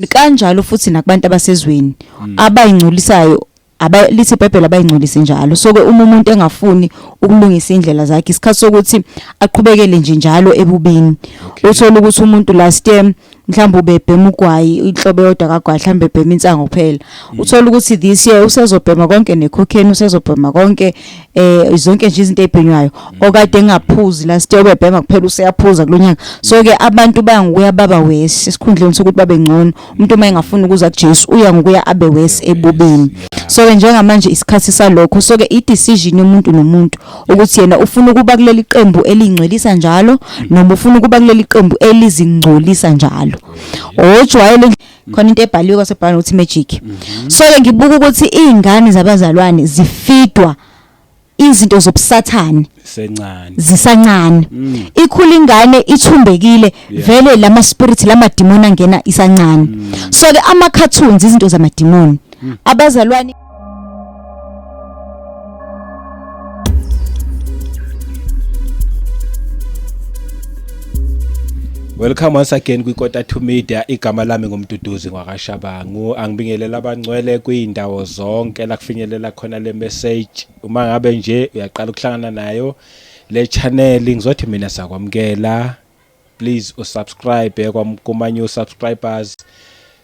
Kanjalo futhi nakubantu abasezweni abayingcolisayo, aba lithi iBhayibheli abayingcolisi njalo. So ke uma umuntu engafuni ukulungisa indlela zakhe, isikhathi sokuthi aqhubekele nje njalo ebubini. Uthola ukuthi umuntu last year mhlawumbe ubebhema ugwayi, inhlobo eyodwa kagwayi, mhlawumbe ebhema insango kuphela. Uthola ukuthi this year usezobhema konke ne-cocaine, usezobhema konke, zonke nje izinto ezibhenywayo. Okade engaphuzi last year, ubebhema kuphela, useyaphuza kulonyaka. So ke abantu bayangukuya baba worse esikhundleni sokuthi babe ngcono. Umuntu uma engafuni ukuza kuJesu, uya ngokuya abe worse ebubini. So ke njengamanje isikhathi salokho. So ke i-decision yomuntu nomuntu ukuthi yena ufuna ukuba kuleli qembu elingcwelisa njalo noma ufuna ukuba kuleli qembu elizingcolisa njalo. Ojwayele khona into ebhaliwe kwasebhala ukuthi magic. So ke ngibuka ukuthi izingane zabazalwane zifidwa izinto zobusathane sencane, zisancane. Ikhula ingane ithumbekile vele, lama spirit, lama demon angena isancane. So ke ama cartoons, izinto zamademon, abazalwane. Welcome once again kwiKota 2 Media. Igama lami nguMduduzi ngwakaShabangu. Angibingelela abangcwele kwindawo zonke la kufinyelela khona le message. Uma ngabe nje uyaqala ukuhlangana nayo le channel, ngizothi mina sakwamukela. Please usubscribe kuma new subscribers.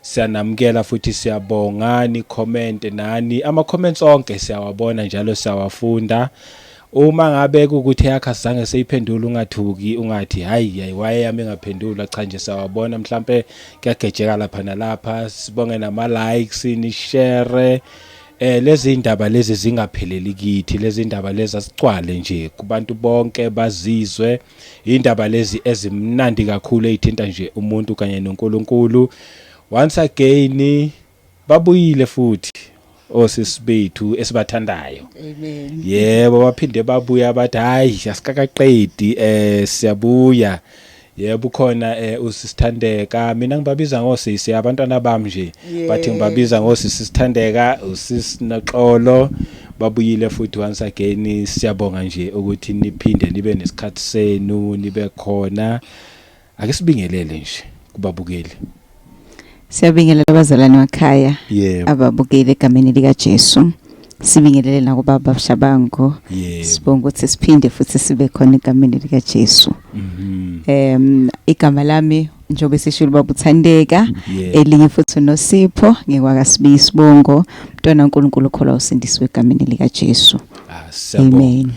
Siyanamukela futhi siyabonga, ni comment nani, ama comments onke siyawabona njalo, siyawafunda. Uma ngabe kukuthi yakho asizange seyiphendule, ungathuki, ungathi hayi hayi, waye yami ingaphendulwa. Cha nje, siyawabona, mhlambe kuyagejeka lapha nalapha. Sibonge nama likes, ni share lezi indaba lezi zingapheleli kithi, lezi indaba lezi asicwale nje kubantu bonke bazizwe. Indaba lezi ezimnandi kakhulu ezithinta nje umuntu kanye noNkulunkulu. Once again babuyile futhi osisi bethu esibathandayo. Amen. Yebo, baphinde babuya, bathi hayi, asikakaqedi, siyabuya. Yebo, khona usisithandeka, mina ngibabiza ngosisi abantwana bami nje, bathi ngibabiza ngosisi Sithandeka, usisi Noxolo. Babuyile futhi once again. Siyabonga nje ukuthi niphinde nibe nesikhathi senu, nibe khona. Ake sibingelele nje kubabukeli. Siyabingelela abazalwane wakhaya ababukeli egameni lika Jesu. Sibingelele nakubaba Shabangu. Sibonga ukuthi siphinde futhi sibe khona egameni lika Jesu. Igama lami njengoba sishilo baba uThandeka, elinye futhi uNosipho, ngikwakaSibiya isibongo, mntwana uNkulunkulu ukholwa usindisiwe egameni lika Jesu. Ah, siyabonga. Amen.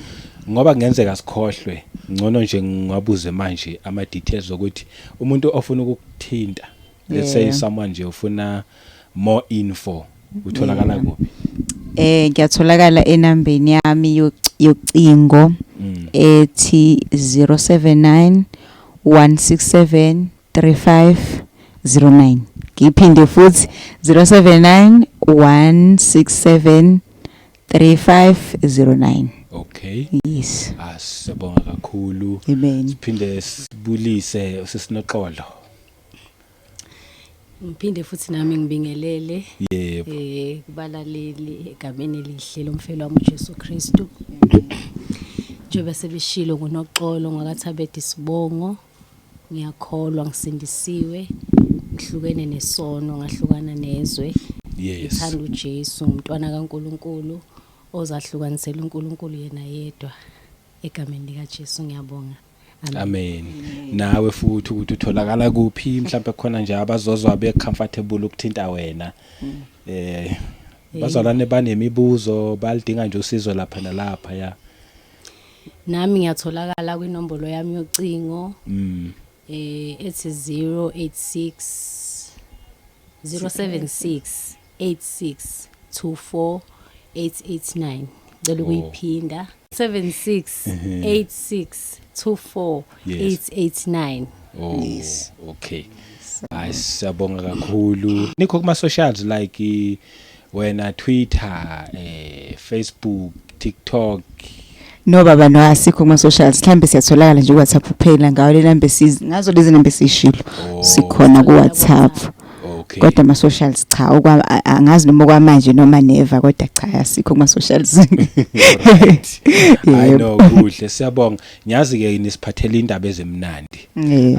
Ngoba kungenzeka sikhohlwe, ngcono nje ngiwabuze manje ama details ukuthi umuntu ofuna ukukuthinta, let's say someone nje ufuna more info, utholakala kuphi? Ngiyatholakala enambeni yami yocingo ethi 079 167 3509. Ngiphinde futhi, 079 167 3509. Okay. Yes. Ah, siyabonga kakhulu. Amen. Siphinde sibulise usisinoxolo. Ngiphinde futhi nami ngibingelele kubalaleli egameni elihle lomfelo wami uJesu Kristu. Njengoba sebeshilo, nguNoxolo ngwakaThabethe isibongo. Ngiyakholwa, ngisindisiwe, ngihlukene nesono, ngahlukana nezwe. Ngithanda uJesu, umntwana kaNkuluNkulu ozahlukanisela uNkulunkulu yena yedwa. Egameni lika Jesu ngiyabonga. Amen. Nawe futhi ukuthi utholakala kuphi, mhlawumbe khona nje abazozwa be comfortable ukuthinta wena. Bazalwane banemibuzo, balidinga nje usizo lapha nalapha ya. Nami ngiyatholakala kwinombolo yami yocingo ethi 086 076 86 24 889. Ngicela ukuyiphinda, 76 86 24 889. Oh, okay. Hayi, siyabonga kakhulu. Nikho kuma socials like wena Twitter, Facebook, TikTok? No baba, no, asikho kuma socials. Mhlambe siyatholakala nje ku WhatsApp kuphela, ngayo le number siz ngazo lezi number esishilo. Oh. Sikhona ku WhatsApp. Kodwa ama socials cha, angazi noma kwamanje noma never, kodwa cha, asikho kuma socials. Right. I know, kuhle, siyabonga. Ngiyazi ke nisiphathela indaba ezimnandi.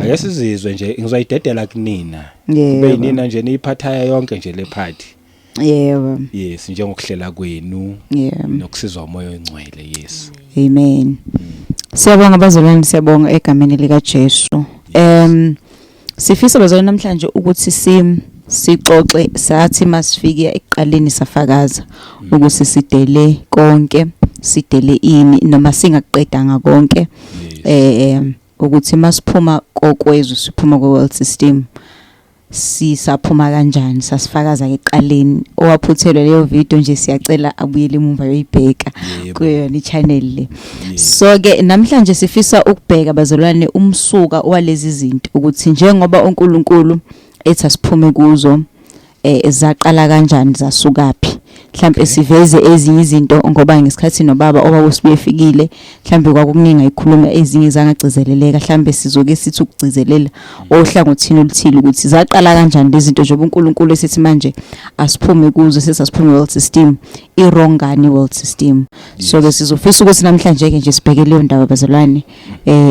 Ake sizizwe nje, ngizoyidedela kunina. Kube yinina nje niyiphathaya yonke nje le party. Yes, njengokuhlela kwenu nokusizwa umoya ongcwele. Yes. Amen. Siyabonga bazalwane, siyabonga egameni lika Jesu. Sifisa bazalwane namhlanje ukuthi sixoxe, sathi masifike ekuqaleni safakaza ukuthi sidele konke, sidele ini noma singakuqedanga konke. Ukuthi masiphuma kokwezwe, siphuma kwe world system, sisaphuma kanjani? Sasifakaza ekuqaleni. Owaphuthelwe leyo video nje, siyacela abuyele emuva yoyibheka kuyona i-channel le. So ke namhlanje sifisa ukubheka bazalwane umsuka walezi zinto, ukuthi njengoba uNkulunkulu ethi asiphume kuzo, zaqala kanjani, zasukaphi. Mhlambe siveze ezinye izinto, ngoba ngesikhathi nobaba obaba usibuye efikile, mhlambe kwakukuningi ayikhuluma, ezinye zangagcizeleleka. Mhlambe sizoke sithi ukugcizelela ohlangothini oluthile ukuthi zaqala kanjani lezi zinto, njengoba uNkulunkulu esithi manje asiphume kuzo, sesasiphume world system, i-wrong ngani world system. So ke sizofisa ukuthi namhlanje ke nje sibheke leyo ndaba bazalwane,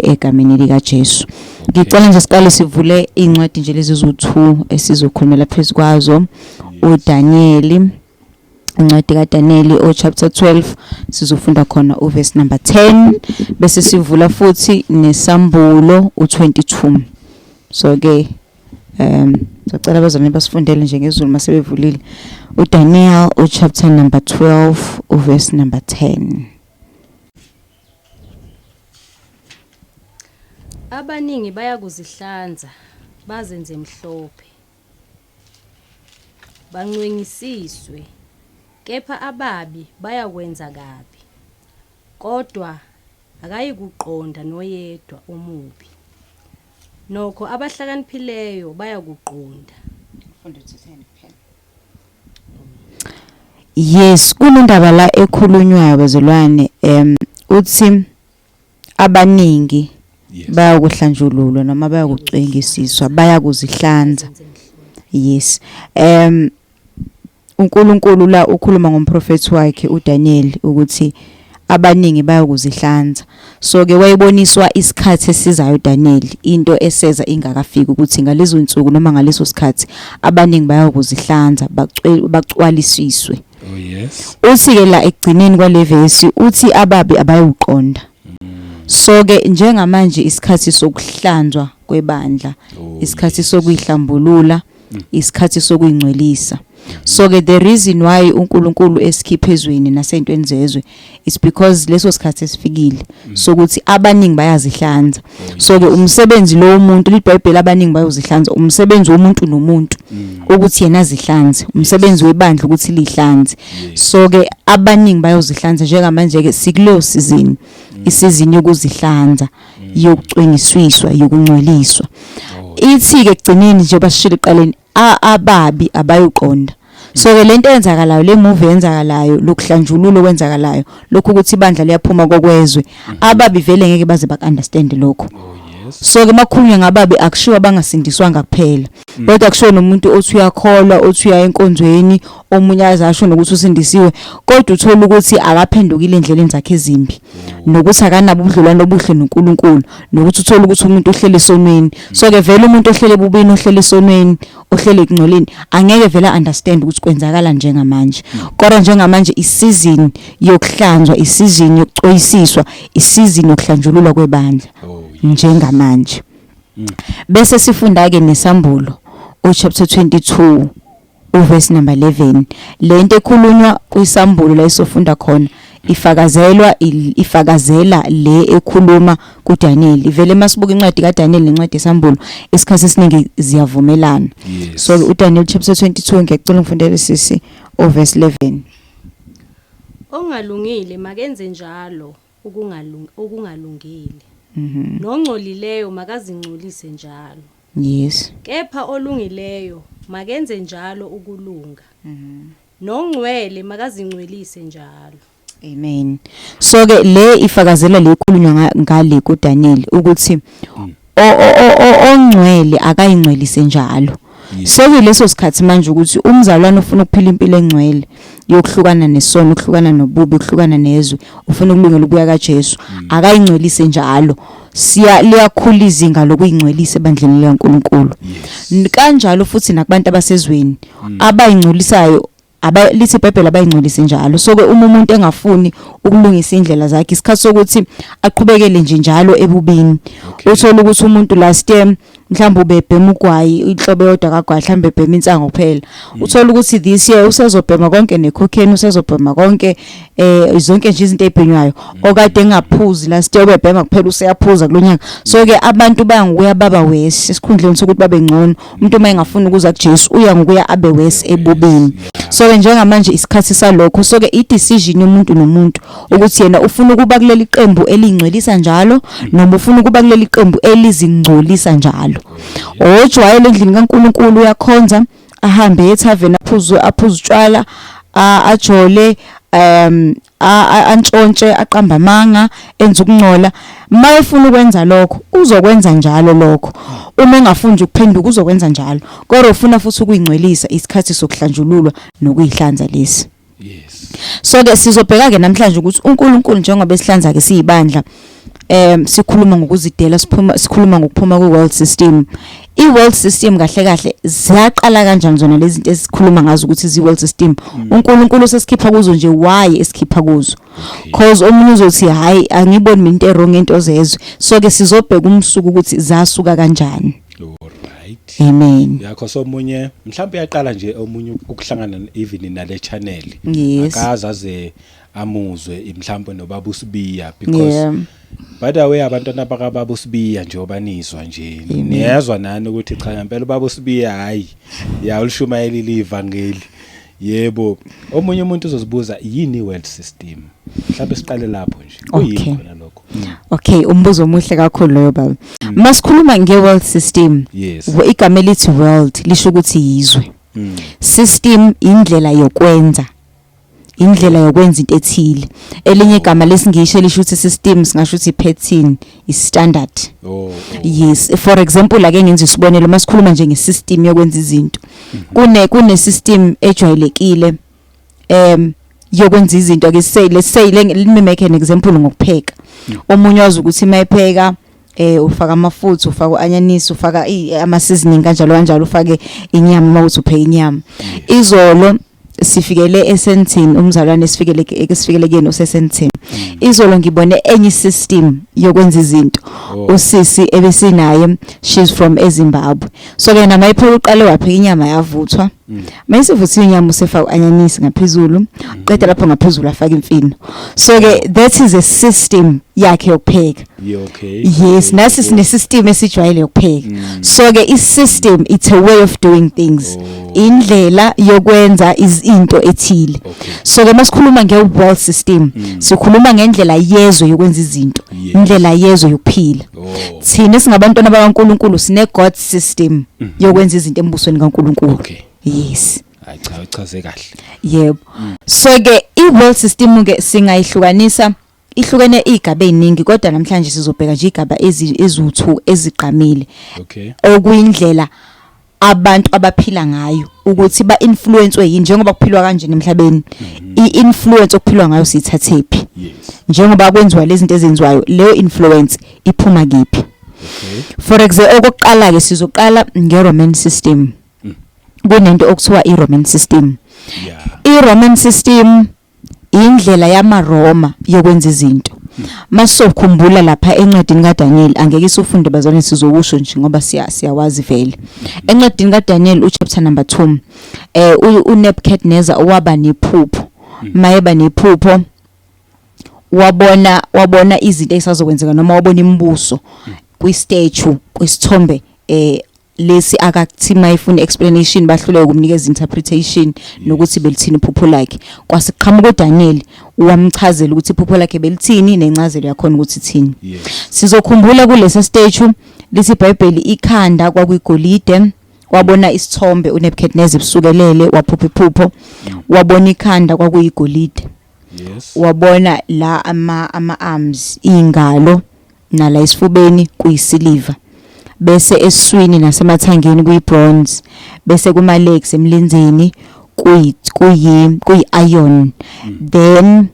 egameni lika Jesu. Ngicela nje siqale sivule incwadi nje lezi zo2 esizokhulumela phezulu kwazo. uDaniel, incwadi kaDaniel o chapter 12, sizofunda khona uverse number 10, bese sivula futhi nesambulo u22. So ke sacela abazalwane basifundele nje ngezulu masebevulile uDaniel u chapter number 12 uverse number 10. Abaningi bayakuzihlanza bazenze mhlophe, bancwengisiswe, kepha ababi bayakwenza kabi, kodwa akayikuqonda noyedwa omubi. Nokho abahlakaniphileyo bayakuqonda. Yes, kunendaba la ekhulunywayo bazalwane, uthi abaningi bayakuhlanjululwa noma bayakucwengisiswa, bayakuzihlanza. Bazenze mhlophe. Yes. uNkulunkulu la ukhuluma ngomprofethi wakhe uDaniel ukuthi abaningi bayokuzihlanza. So ke wayiboniswa isikhathi esizayo uDaniel, into eseza ingakafiki, ukuthi ngalezo insuku noma ngaleso sikhathi abaningi bayokuzihlanza, bacwalisiswe. Oh yes. Uthi ke la ekugcineni kwale verse uthi ababi abayuqonda. So ke njengamanje isikhathi sokuhlanzwa kwebandla, isikhathi sokuyihlambulula, isikhathi sokuyingcwelisa. So ke the reason why uNkulunkulu esikhiphe ezweni nasentweni zezwe is because leso sikhathi esifikile sokuthi abaningi bayazihlanza. So ke umsebenzi lo umuntu, liBhayibheli, abaningi bayozihlanza, umsebenzi womuntu nomuntu ukuthi yena azihlanze, umsebenzi webandla ukuthi lihlanze. So ke abaningi bayozihlanza. Njengamanje ke sikuleyo season, isizini yokuzihlanza, yokucwengiswiswa, yokungcweliswa. Ithi ke ekugcineni, njengoba sishilo eqaleni, ababi abayuqonda. So ke lento eyenzakalayo, le move eyenzakalayo, lokuhlanjululo okwenzakalayo lokhu, ukuthi ibandla liyaphuma kokwezwe, ababi vele ngeke baze baku-understand lokho. Oh yes. So ke makhulunywa ngababi akushiwo abangasindiswanga kuphela, kodwa kushiwo nomuntu othi uyakholwa, othi uya enkonzweni, omunye azasho nokuthi usindisiwe, kodwa uthola ukuthi akaphendukile endleleni zakhe ezimbi, nokuthi akanabo ubudlelwano obuhle noNkulunkulu, nokuthi uthola ukuthi umuntu uhlele esonweni. So ke vele umuntu ohlele ebubini, ohlele esonweni, ohlele ekungcoleni, angeke vele understand ukuthi kwenzakala njengamanje. Kodwa njengamanje isizini yokuhlanzwa, isizini yokucoyisiswa, isizini yokuhlanjululwa kwebandla njengamanje. Bese sifunda ke nesambulo uchapter 22 uverse number 11. Lento ekhulunywa kwisambulo la isofunda khona ifakazelwa ifakazela le ekhuluma kuDaniel. Vele masibuka incwadi kaDaniel nencwadi yesambulo, isikhathi esiningi ziyavumelana. So uDaniel chapter 22, ngiyacela ngifundele sisi uverse 11. Ongalungile makenze njalo okungalungile. Nongcolileyo makazingcolise njalo. Kepha olungileyo makenze njalo ukulunga. Nongcwele makazingcwelise njalo. Amen. So ke le ifakazela le ikhulunywa ngale kuDaniel ukuthi ongcwele akayingcwelise njalo. Sekuyileso sikhathi manje ukuthi umzalwane ufuna ukuphila impilo engcwele yokuhlukana nesono, ukuhlukana nobubi, ukuhlukana nezwe, ufuna ukulungela ukubuya kaJesu. Akayingcwelise njalo. Siya liyakhula izinga lokuyingcwelisa ebandleni likaNkulunkulu. Kanjalo futhi nakubantu abasezweni abayingcolisayo aba lithi iBhayibheli abayingcolise njalo. So ke uma umuntu engafuni ukulungisa indlela zakhe, isikhathi sokuthi aqhubekele nje njalo ebubini. Uthola ukuthi umuntu last year mhlawumbe ubebhema ugwayi, inhlobo eyodwa kagwayi, mhlawumbe ebhema insango kuphela. Uthola ukuthi this year usezobhema konke necocaine, usezobhema konke, zonke nje izinto ezibhenywayo. Okade engaphuzi last year, ubebhema kuphela, useyaphuza kulonyaka. So ke abantu bayangukuya baba worse esikhundleni sokuthi babe ngcono. Umuntu uma engafuni ukuza kuJesu uya ngokuya abe worse ebubini. So ke njengamanje isikhathi salokho. So ke i decision yomuntu nomuntu ukuthi yena ufuna ukuba kuleli qembu elingcwelisa njalo noma ufuna ukuba kuleli qembu elizingcolisa njalo. Ojwayele endlini kaNkuluNkulu uyakhonza, ahambe ethaveni, aphuze utshwala, ajole, antshontshe, aqamba amanga, enza ukungcola. Mayefuna ukwenza lokho uzokwenza njalo lokho. Uma engafuni nje ukuphenduka uzokwenza njalo. Kodwa ufuna futhi ukuyingcwelisa, isikhathi sokuhlanjululwa nokuyihlanza lesi. So ke sizobheka ke namhlanje ukuthi uNkulunkulu njengoba esihlanza ke siyibandla, sikhuluma ngokuzidela, sikhuluma ngokuphuma kwi world system. I world system kahle kahle ziyaqala kanjani zona lezi zinto esikhuluma ngazo ukuthi zi world system? uNkulunkulu sesikhipha kuzo nje, why esikhipha kuzo? Cause omunye uzothi hayi, angiboni mina into wrong into zezwe. So ke sizobheka umsuku ukuthi zasuka kanjani. Alright. Amen. Yakho somunye mhlawumbe uyaqala nje omunye ukuhlangana even nale channel. Akaze aze amuzwe mhlawumbe nobaba uSibiya, because by the way, abantwana bakababa uSibiya, njengoba nizwa nje, niyezwa nani ukuthi cha, ngempela ubaba uSibiya, hayi ya, ulishumayela ivangeli. Yebo, omunye umuntu uzozibuza yini world system? Mhlawumbe siqale lapho nje, kuyini khona lokho? Okay, umbuzo omuhle kakhulu loyo, baba. Masikhuluma nge world system, igama elithi world lisho ukuthi yizwe. System indlela yokwenza. Indlela yokwenza into ethile. Elinye igama lesingisi lisho ukuthi system, singasho ukuthi pattern, i standard. Oh. Yes, for example, ake ngenze isibonelo, masikhuluma nje ngesystem yokwenza izinto. Kune system ejwayelekile yokwenza izinto. Ake say, let's say, let me make an example ngokupheka. Omunye wazi ukuthi mayipheka ufaka amafutha, ufaka uanyanisi, ufaka ama seasoning, kanjalo kanjalo, ufake inyama mawuthi upheka inyama. Izolo sifikele eSandton, umzalwane esifikele kuyena useSandton. Izolo ngibone enye system yokwenza izinto. Usisi ebesinaye, she's from eZimbabwe. So ke namayipheka, uqale wapheka inyama, yavuthwa. Mayisivuthiwe inyama, usefaka uanyanisi ngaphezulu, qeda lapho ngaphezulu afaka imfino. So ke that is a system yakhe yokupheka. Yes, nasi sine system esijwayele yokupheka. So ke i system, it's a way of doing things. Indlela yokwenza is into ethile. So ke masikhuluma nge world system, sikhuluma ngendlela yezwe yokwenza izinto, indlela yezwe yokuphila. Thina singabantwana bakaNkuluNkulu sine God system yokwenza izinto embusweni kaNkuluNkulu. Yes. Hayi cha, uchaze kahle. Yebo. So ke i world system ke singayihlukanisa, ihlukene igaba eziningi, kodwa namhlanje sizobheka nje igaba eziwu2 ezigqamile. Okuyindlela abantu abaphila ngayo, ukuthi ba influencewe yini njengoba kuphilwa kanje emhlabeni. I-influence okuphilwa ngayo siyithathephi? Njengoba kwenziwa lezi zinto ezenziwayo, leyo influence iphuma kephi? For example, okokuqala ke sizoqala nge-Roman system. Kunento okuthiwa i-Roman system. I-Roman system indlela yamaRoma yokwenza izinto. Masokhumbula lapha encwadini kaDaniel, angeke isufunde bazalwane, sizokusho nje ngoba siyawazi vele. Encwadini kaDaniel uchapter number 2, uNebuchadnezzar waba nephupho. Mayeba nephupho wabona izinto ezisazokwenzeka, noma wabona imibuso kwi statue, kwisithombe lesi. Akakuthi mayifuna explanation, bahluleke ukumnikeza interpretation nokuthi belithini iphupho lakhe. Kwasiqhamuka uDaniel, wamchazela ukuthi iphupho lakhe belithini nencazelo yakhona ukuthi ithini. Sizokhumbula kulesa statue, lithi iBhayibheli ikhanda kwakuyigolide. Wabona isithombe uNebuchadnezzar ebusukelele, waphupha iphupho, wabona ikhanda kwakuyigolide. Wabona la ama arms, ingalo, nala esifubeni kuyisiliva. Bese eswini nasemathangeni kuyi bronze, bese kuma legs emlenzeni kuyi kuyi kuyi iron. Then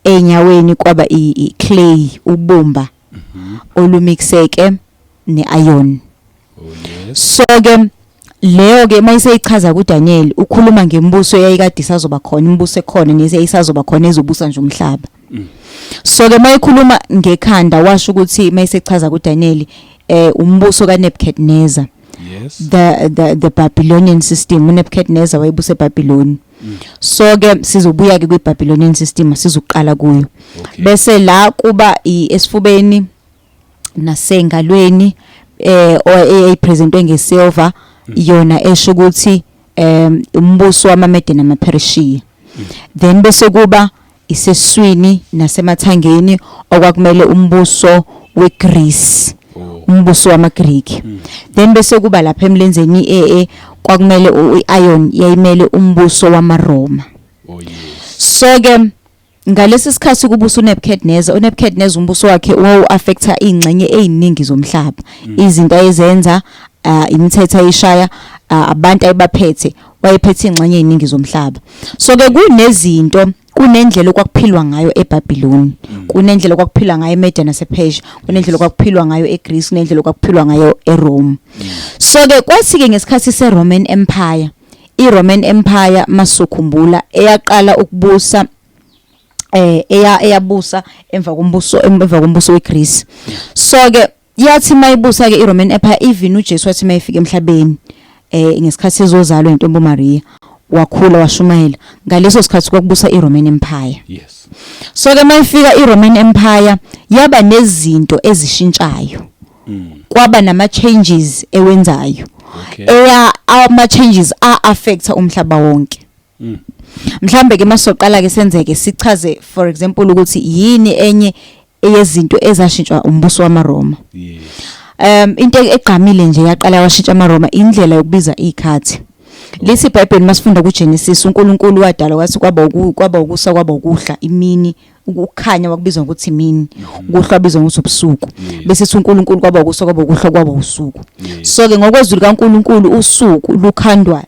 enyaweni kwaba i clay, ubumba olumixeke ne iron. Oh yes. So ke leyo ke mayiseyichaza kuDaniel, ukhuluma ngembuso eyayikade isazoba khona, imibuso ekhona neseyisazoba khona ezobusa nje umhlaba. So ke mayikhuluma ngekhanda, washo ukuthi mayisechaza kuDaniel umbuso kaNebuchadnezzar, the Babylonian system. uNebuchadnezzar wayebusa eBabylon. So ke sizobuya ke kwiBabylonian system, sizoqala kuyo. Bese la kuba esifubeni nasengalweni eyayipresentwe ngesilver, yona esho ukuthi umbuso wamaMede namaPersia. Then bese kuba iseswini nasemathangeni, okwakumele umbuso weGreece, umbuso wamaGreek. Then bese kuba lapha emlenzeni kwakumele i-iron, yayimele umbuso wamaRoma. Oh yes. So ke ngalesi sikhathi kubusa uNebuchadnezzar, uNebuchadnezzar umbuso wakhe wawu-affecta ingxenye eziningi zomhlaba. Izinto ayezenza, imithetho ayishaya, abantu ayibaphethe, wayephethe ingxenye eziningi zomhlaba. So ke kunezinto, kunendlela okwakuphilwa ngayo eBabylon, kunendlela okwakuphilwa ngayo eMedia nasePersia, kunendlela okwakuphilwa ngayo eGreece, kunendlela okwakuphilwa ngayo eRome. So ke kwathi ke ngesikhathi seRoman Empire, iRoman Empire masukhumbula eyaqala ukubusa, eyabusa emva kombuso weGreece. So ke yathi mayibusa ke iRoman Empire, even uJesu wathi mayifika emhlabeni ngesikhathi ezozalwa intombi uMaria, wakhula, washumayela, ngaleso sikhathi kwakubusa iRoman Empire. So ke mayifika iRoman Empire yaba nezinto ezishintshayo, kwaba nama changes ewenzayo, eya ama changes a affecta umhlaba wonke. Mhlambe ke masoqala ke senzeke sichaze, for example, ukuthi yini enye eyezinto ezashintshwa umbuso wamaRoma. Into egqamile nje yaqala washintsha amaRoma, indlela yokubiza izikhathi. Lithi iBhayibheli masifunda kuGenesis, uNkulunkulu wadala, wathi kwaba ukusa, kwaba ukuhla, imini. Ukukhanya wakubizwa ngokuthi imini, ukuhlwa kwabizwa ngokuthi ubusuku. Bese sithi uNkulunkulu kwaba ukusa, kwaba ukuhlwa, kwaba usuku. So ke ngokwezwi likaNkulunkulu usuku lukhandwa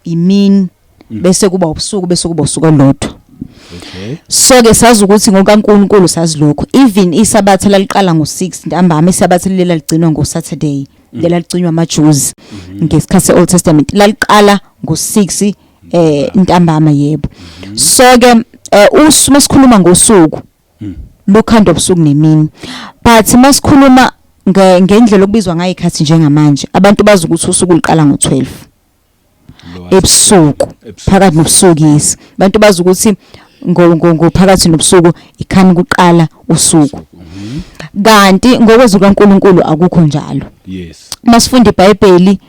imini, bese kuba ubusuku, bese kuba usuku olodwa. So ke sazi ukuthi ngokaNkulunkulu sazi lokho. Even isabatha laliqala ngo6 ntambama, isabatha lela ligcinwa ngoSaturday, lela ligcinwa amaJews ngesikhathi seOld Testament, laliqala ngo6 ntambama, yebo. So ke masikhuluma ngosuku, lukhandwa ubusuku nemini, but masikhuluma ngendlela okubizwa ngayo ikhathi njengamanje, abantu bazi ukuthi usuku luqala ngo12 ebusuku. Ebusuku. Phakathi nobusuku, yes. Abantu bazi ukuthi ngo ngo ngo phakathi nobusuku ikhani kuqala usuku, kanti ngokwezwi kaNkulunkulu akukho njalo. Masifunda iBhayibheli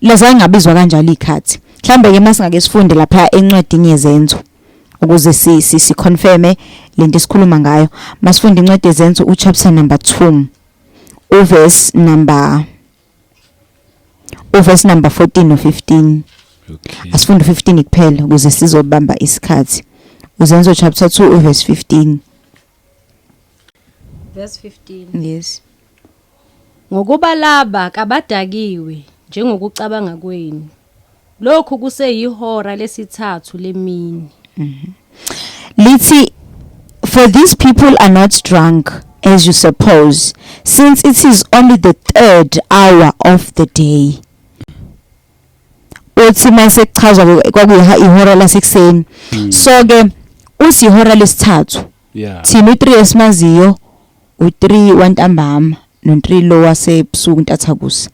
lazange ngabizwa kanjalo ikhathi. Mhlambe ke masingake sifunde lapha encwadini yeZenzo ukuze si confirme lento esikhuluma ngayo. Masifunda incwadi yeZenzo, uchapter number 2, uverse number 14 no 15. Asifunde u15 kuphela ukuze sizobamba isikhathi. Uzenzo chapter 2 uverse 15. Verse 15. Yes. Ngokuba laba kabadakiwe njengokucabanga kwenu. Lokhu kuseyihora lesithathu lemini. Lithi, "For these people are not drunk as you suppose, since it is only the third hour of the day." Uthi mase kuchazwa kwakuyi ihora lasekuseni. So ke uthi ihora lesithathu. Thina u3 esimaziyo u3 wantambama no3 lo wasebusuku, intathakusa,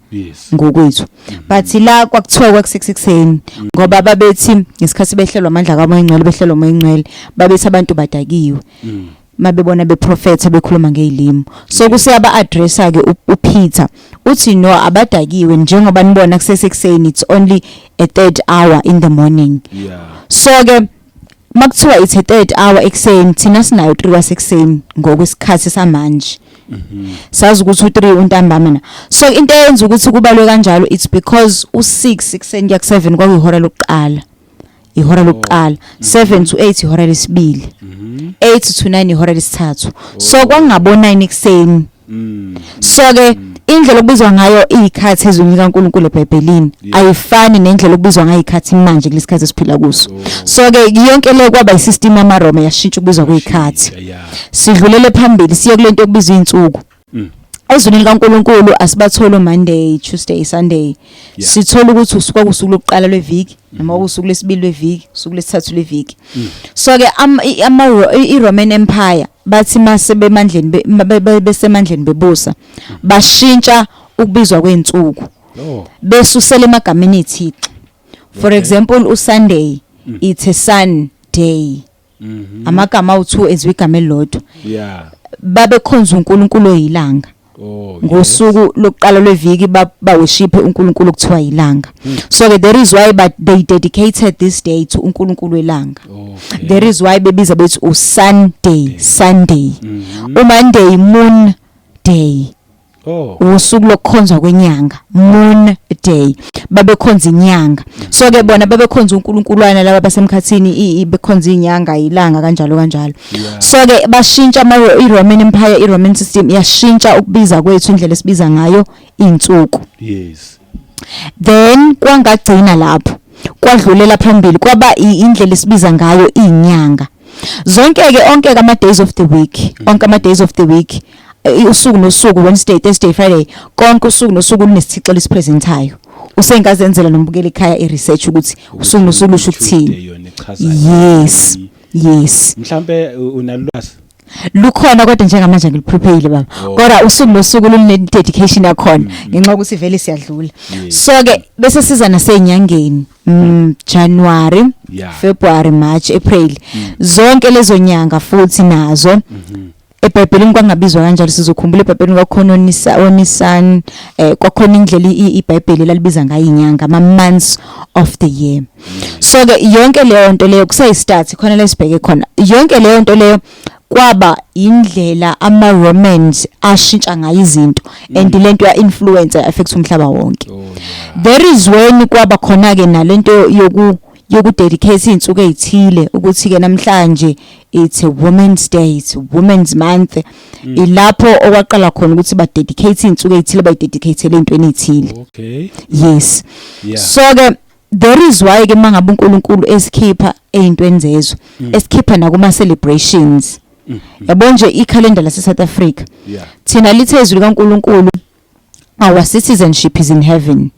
ngokwethu. But la kwakuthiwa kwakusekuseni ngoba babethi ngesikhathi behlelwa amandla kaMoya Ingcwele, behlelwa uMoya Ingcwele, babethi abantu badakiwe mabebona beprofetha, bekhuluma ngezilimi. So kuseyaba addressa ke uPeter, uthi no, abadakiwe njengoba nibona, kusesekuseni, it's only a third hour in the morning. So ke makuthiwa it's a third hour ekuseni, thina sinayo 3 wasekuseni ngokwesikhathi samanje. Sazi ukuthi u3 untambama na. So into eyenza ukuthi kubalwe kanjalo, it's because u6 ekuseni kuya ku7 kwakuyihora lokuqala, ihora lokuqala. 7 to 8 ihora lesibili, 8 to 9 ihora lesithathu. So kwakungabo 9 ekuseni. So ke Indlela okubizwa ngayo izikhathi ezwini likaNkulunkulu eBhayibhelini ayifani nendlela okubizwa ngayo izikhathi manje kulesikhathi esiphila kuso. So ke yonke le kwaba isystem yamaRoma, yashintsha ukubizwa kwezikhathi. Sidlulele phambili, siye kulento okubizwa izinsuku. Ezwini likaNkulunkulu asibatholi Monday, Tuesday, Sunday. Sithola ukuthi usuka kusuku lokuqala lweviki noma usuku lesibili lweviki, usuku lesithathu lweviki. So ke ama i-Roman Empire bathi mase bemandleni, besemandleni bebusa, bashintsha ukubizwa kwezinsuku besusela emagameni ethixo. For example, uSunday, it's a sun day. Amagama awu2 ezwe igama elilodwa. Babekhonza uNkulunkulu oyilanga. Ngosuku lokuqala lweviki baworship uNkulunkulu okuthiwa ilanga. So ke there is why but they dedicated this day to uNkulunkulu welanga. There is why bebiza bethi uSunday, Sunday. UMonday, moon day. Usuku lokukhonzwa kwenyanga, moon day, babekhonza inyanga. So ke bona babekhonza uNkulunkuluwana laba basemkhathini, bekhonza inyanga, ilanga, kanjalo kanjalo. So ke bashintsha ama iRoman Empire, iRoman system yashintsha ukubiza kwethu, indlela esibiza ngayo insuku. Then kwangagcina lapho, kwadlulela phambili, kwaba indlela esibiza ngayo inyanga zonke ke, onke ama days of the week, onke ama days of the week, usuku nosuku, Wednesday, Thursday, Friday, konke usuku nosuku lunesithixo lesipresentayo. Usengazenzela nombukela ekhaya i-research ukuthi usuku nosuku lusho ukuthini. Tuesday yona ichaza Yes. Mhlambe unalwazi? Lukhona, kodwa njengamanje ngiliprepare, baba. Kodwa usuku nosuku lune dedication yakhona ngenxa yokuthi vele siyadlula. So ke bese siza nasenyangeni, January, February, March, April, zonke lezo nyanga futhi nazo eBhayibhelini kwangabizwa kanjalo. Sizokhumbula eBhayibhelini kwakhona oNisan, kwakhona indlela iBhayibheli lalibiza ngayo inyanga, ama months of the year. So ke yonke leyo nto leyo kusayistart khona la sibheke khona. Yonke leyo nto leyo kwaba indlela ama Romans ashintsha ngayo izinto, and lento ya influence, affect umhlaba wonke. There is when kwaba khona ke nalento yoku dedicate izinsuku ezithile, ukuthi ke namhlanje it's a women's day, it's a women's month. Ilapho okwaqala khona ukuthi ba dedicate izinsuku ezithile, bayidedicate entweni ezithile. Yes. So ke there is why ke mangabe uNkulunkulu esikhipha ezintweni zezwe, esikhipha nakuma celebrations, yabo nje ikhalenda lase South Africa, thina lithe izwi likaNkulunkulu, our citizenship is in heaven,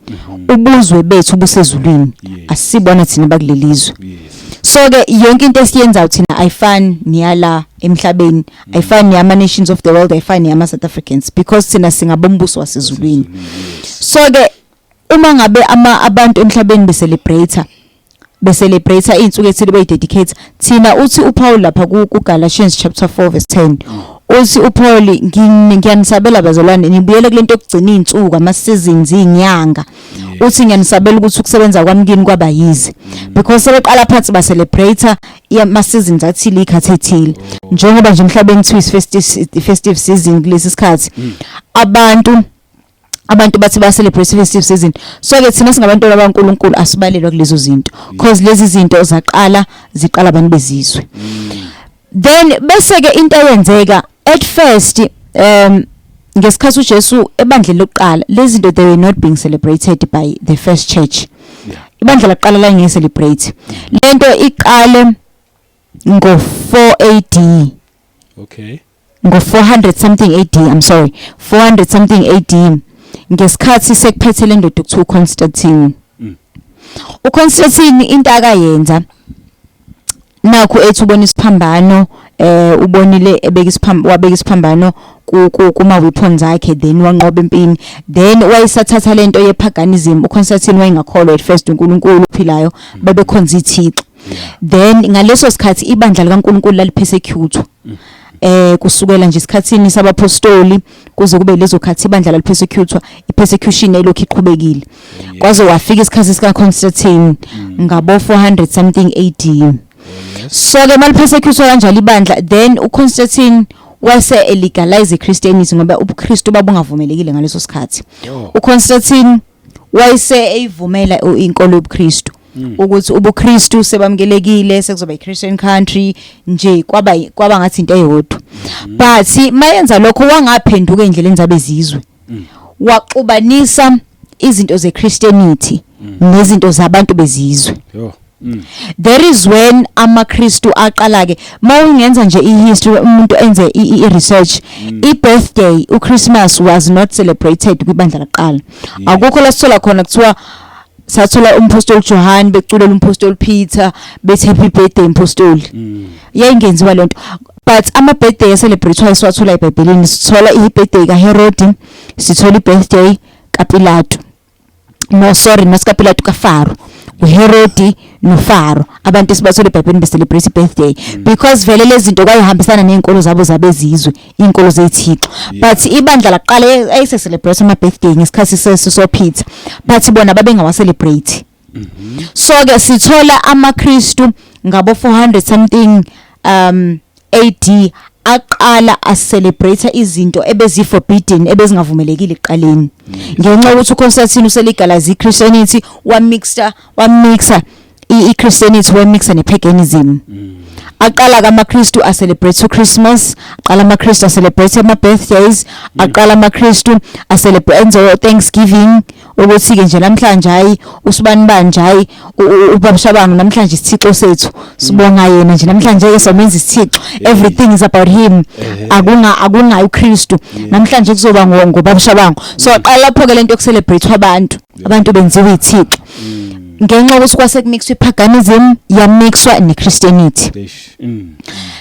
ubuzwe bethu busezulwini. Asibona thina bakulelizwe. So ke yonke into esiyenzayo thina ayifani niyala emhlabeni, ayifani niyama nations of the world, ayifani niyama South Africans, because thina singabombuso wasezulwini. So ke uma ngabe ama abantu emhlabeni becelebrate izinsuku ethile, beyidedicate, thina uthi uPaul lapha ku Galatians chapter 4 verse 10, uthi uPaul, "Ngiyanisabela bazalwane, nibuyele kulento yokugcina izinsuku, ama seasons, izinyanga." Uthi, "Ngiyanisabela ukuthi ukusebenza kwami kini kwaba yize," because sebeqala phansi ba celebrate ama seasons athile, ikhathi ethile, njengoba nje emhlabeni kuthiwa is festive season kulesi sikhathi. Abantu bathi ba celebrate festive season. So ke thina singabantwana baNkulunkulu asibalelwa kulezo zinto, because lezi zinto zaqala ziqala abantu bezizwe. Then bese ke into eyenzeka at first, ngesikhathi uJesu ebandleni lokuqala, lezi zinto, they were not being celebrated by the first church. Ibandla laqala la nge celebrate lento iqale ngo 4 AD. Ngo 400 something AD, I'm sorry, 400 something AD, ngesikhathi sekuphethe le ndoda okuthiwa uConstantine. uConstantine into akayenza nakho, ethi ubona isiphambano, ubonile ebeka isiphambano, wabeka isiphambano kuma weapons akhe, then wanqoba empini, then wayesathatha lento ye paganism. uConstantine wayengakholwa at first uNkulunkulu ophilayo, babekhonza ithixo. Then ngaleso sikhathi ibandla likaNkulunkulu lalipersecute, kusukela nje isikhathini sabapostoli kuze kube lezo khathi ibandla lalipersecute, ipersecution elokhu iqhubekile kwaze wafika isikhathi sika Constantine ngabo 400 something AD. So ke malipersecute kanjalo ibandla, then uConstantine wase elegalize iChristianity, ngoba ubuKristu babungavumelekile ngaleso sikhathi. uConstantine wayese eyivumela inkolo yobuKristu, ukuthi ubuKristu sebamukelekile, sekuzoba iChristian country nje, kwaba ngathi into eyodwa. But mayenza lokho wangaphenduka endleleni zabezizwe. Waxubanisa izinto zeChristianity nezinto zabantu bezizwe. Yo. There is when amaKristu aqala ke, mawungenza nje ihistory, umuntu enze i-research, i-birthday, uChristmas was not celebrated kwibandla laqala. Akukho la sithola khona kuthiwa sathola umpostoli Johann beculela umpostoli Peter bethi, "Happy birthday, impostoli." Yayingenziwa lento, but ama birthday celebrate siwathola eBhayibhelini. Sithola i-birthday kaHerod, sithola i-birthday kaPilato, no, sorry, not kaPilato, kaFaro. uHerodi noFaro, abantu esibathola eBhayibhelini be-celebrate birthday, because vele lezi zinto kwayihambisana nezinkolo zabo zabezizwe, izinkolo zethixo. But ibandla laqala ayise celebrate ama birthday ngesikhathi sesoPeter, but bona babengawa celebrate. So ke sithola amaKristu ngabo 400 something AD aqala a-celebrate izinto ebezi forbidden, ebezingavumelekile ekuqaleni, ngenxa yokuthi uConstantine uselegalize iChristianity, wamixa iChristianity, wamixa nepaganism. Aqala kamaKristu a celebrate uChristmas, aqala amaKristu a celebrate ama birthdays, aqala amaKristu a celebrate, enze Thanksgiving, ukuthi ke nje namhlanje hayi usibani banje, hayi ubaba Shabangu, namhlanje isithixo sethu, sibonga yena nje namhlanje ke, somenza isithixo, everything is about him, akungayi uKristu, namhlanje kuzoba ngobaba Shabangu. So aqala lapho ke lento yokucelebrate abantu benziwa ithixo, ngenxa yokuthi kwase kumixwa ipaganism, yamixwa neChristianity. Eish.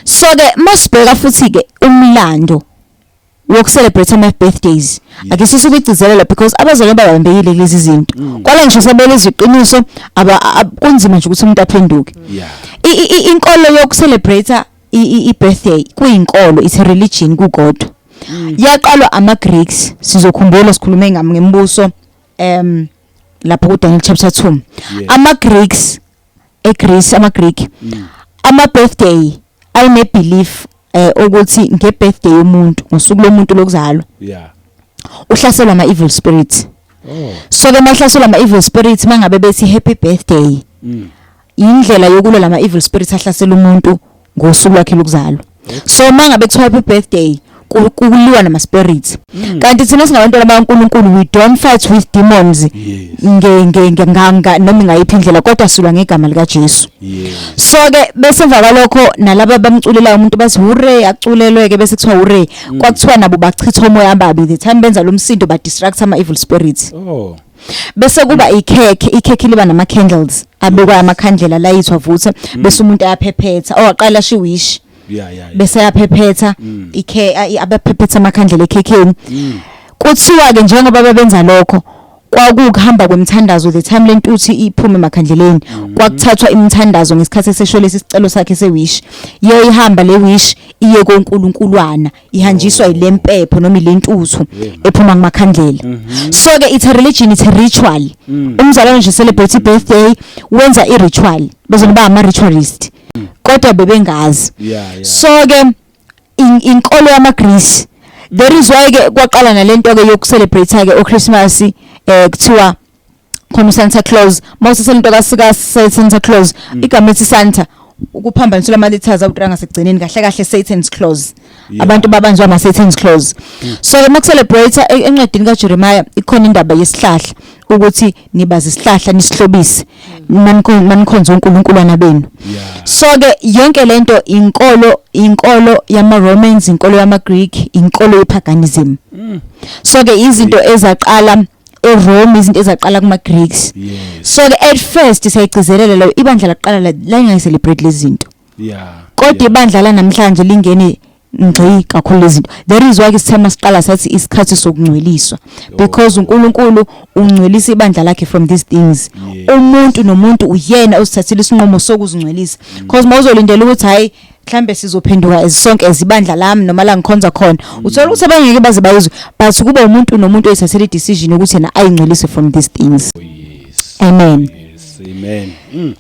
So ke masibheka futhi ke umlando wokucelebrate ama birthdays, ake sisukugcizelela because abazalwane babambekile kulezi zinto, kwala ngisho sebelizwe iqiniso, kunzima nje ukuthi umuntu aphenduke. Inkolo yokucelebrate i-birthday kuyinkolo, it's a religion kukodwa, yaqalwa ama Greeks. Sizokhumbula sikhulume ngembuso lapho ku Daniel chapter 2. Ama Greeks eGreece, ama Greek, ama birthday ayine belief ukuthi ngebirthday yomuntu, ngosuku lomuntu lokuzalwa, uhlaselwa ama evil spirits. So ke mahlaselwa ama evil spirits, mangabe bethi happy birthday, indlela yokulwa lama evil spirits ahlasela umuntu ngosuku lwakhe lokuzalwa. So mangabe kuthiwa happy birthday, kuliwa nama spirits, kanti thina singabantwana bakaNkuluNkulu, we don't fight with demons nge nge nge- nga noma ngayiphi indlela, kodwa silwa ngegama lika Jesu. So ke bese emva kwalokho nalaba bamculelayo umuntu bathi hooray, aculelwe ke, bese kuthiwa hooray, kwakuthiwa nabo bachitha omoya ababi. The time benza lo msindo, ba distract ama evil spirits. Bese kuba ikhekhe, ikhekhe liba nama candles, abekwa amakhandlela, layithwa, vuthe, bese umuntu ayaphephetha, oh, aqala shi wish, bese ayaphephetha ikhe, abaphephetha amakhandlela ekhekheni. Kuthiwa ke njengoba bebenza lokho, kwakukuhamba kwemthandazo. The time lentuthu iphume emakhandleleni, kwakuthathwa imithandazo ngesikhathi esesho lesi sicelo sakhe sewish, iyoyihamba le wish iye koNkulunkulwana, ihanjiswa ilempepho noma ilentuthu ephuma kumakhandlela. So ke it's a religion, it's a ritual. Umzalwane nje celebrate birthday, wenza i ritual, bezoba ama ritualist, kodwa bebengazi. So ke inkolo yama Greece, there is why ke kwaqala nalento ke yokucelebrate ke uChristmas, kuthiwa khona uSanta Claus. Mawusese lento kasika Santa Claus, igama ethi Santa ukuphambanisela ama letters awutra ngasekugcineni, kahle kahle Satan's Claus. Abantu babanjwa ama Satan's Claus. So ke makucelebrate, encwadini kaJeremiah ikhona indaba yesihlahla, ukuthi nibaza isihlahla nisihlobise manikhonza uNkulunkulu benu. So ke yonke lento inkolo, inkolo yama Romans, inkolo yama Greek, inkolo yepaganism. So ke izinto ezaqala eRome, izinto ezaqala kuma Greeks. So ke at first siyayigcizelela leyo, ibandla laqala la ingayicelebrate lezi zinto, kodwa ibandla la namhlanje lingene ngci kakhulu lezi zinto. There is why ke sithema siqala sathi isikhathi sokungcweliswa, because uNkulunkulu ungcwelisa ibandla lakhe from these things. Umuntu nomuntu uyena osithathile isinqumo sokuzingcwelisa, because mawuzolindela ukuthi hayi, mhlambe sizophenduka sonke ezibandla lami noma la ngikhonza khona, uthola ukuthi abangeke baze bayizwe, but kuba umuntu nomuntu oyithathele i-decision ukuthi yena ayingcwelise from these things. Oh, yes. Amen. Yes, amen.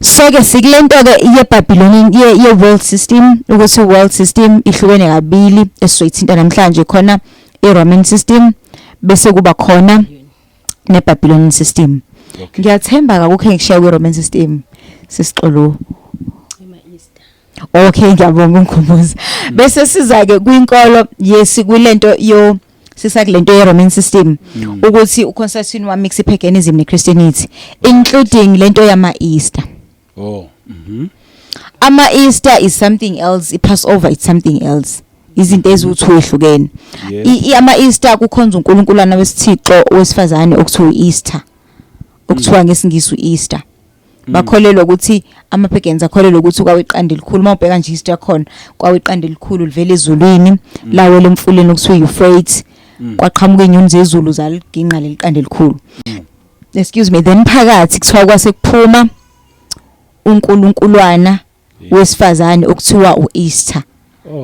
So ke sikulento ke ye Babylonian, ye world system, ukuthi world system ihlukene kabili esizoyithinta namhlanje, khona i Roman system, bese kuba khona ne Babylonian system. Ngiyathemba akukho engishiya kwi Roman system, sisixolo. Ema Easter. Okay, ngiyabonga ungikhumbuza. Bese siza ke kwinkolo yesi, kulento yo Sisakulento ye Roman system ukuthi uConstantine wa mix paganism ne Christianity, including lento yama Easter. Oh. Ama Easter is something else, i Passover is something else. Izinto eziwuthu ehlukene. Ama Easter kukhonza uNkulunkulwana wesithixo wesifazane okuthiwa uEaster. Okuthiwa ngesiNgisi uEaster. Bakholelwa ukuthi ama pagans akholelwa ukuthi kwaweqanda elikhulu, mawubheka nje history yakhona, kwaweqanda elikhulu livela ezulwini lawela emfuleni okuthiwa Euphrates, kwaqhamuka inyoni zezulu zaliginqa leliqanda elikhulu. Excuse me, then phakathi kuthiwa kwase kuphuma uNkulunkulwana wesifazane okuthiwa uEaster.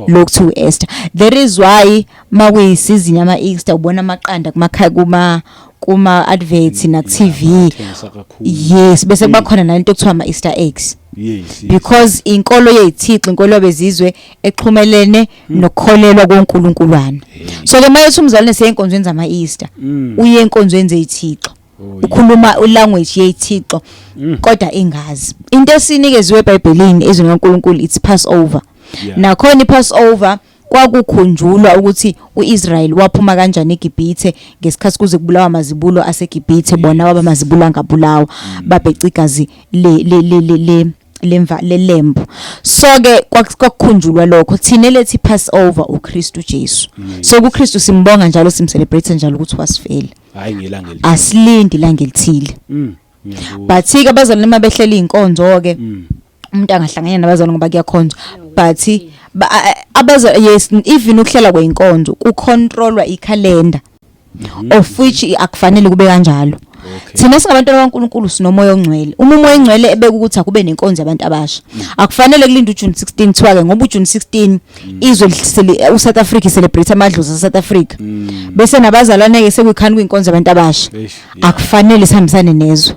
Lokuthiwa uEaster, there is why makuyisizini yama Easter ubona amaqanda kumakhaya, kuma adverts na TV. Athengisa kakhulu. Yes, bese kuba khona nalento okuthiwa ama Easter eggs. Because inkolo yezithixo, inkolo yabezizwe exhumelene nokukholelwa koNkulunkulwana. So ke mayethi umzalwane seyinkonzweni zama Easter, uye enkonzweni zezithixo. Ukhuluma ulanguage yezithixo kodwa ingazi into esinikeziwe eBhayibhelini, ezwini kaNkuluNkulu, it's Passover. Nakhona iPassover kwakukhunjulwa ukuthi uIsrael waphuma kanjani eGibhithe ngesikhathi kuze kubulawa amazibulo aseGibhithe, bona waba mazibulo angabulawa, babheca igazi le lemva lelembu. So ke kwakukhunjulwa lokho. Thina lethi Passover uKristu Jesu. So kuKristu simbonga njalo, simcelebrate njalo ukuthi wasifela. Hayi ngelanga eli. Asilindi ilanga elithile. Ngiyakuzwa. But ke abazalwane mabehlela inkonzo ke, umuntu angahlangana nabazalwane ngoba kuyakhonzwa, but abaza, yes, even ukuhlela kweinkonzo kucontrolwa ikhalenda, of which akufanele kube kanjalo. Thina singabantwana kaNkuluNkulu sinomoya ongcwele. Uma umoya ongcwele ebeka ukuthi akube nenkonzo yabantu abasha, akufanele kulinde uJune 16, kuthiwa ke ngoba uJune 16 izwe uSouth Africa celebrate amadlozi aseSouth Africa, bese nabazalwane ke sekuyikhani kwinkonzo yabantu abasha. Eish, yeah. Akufanele sihambisane nezwe.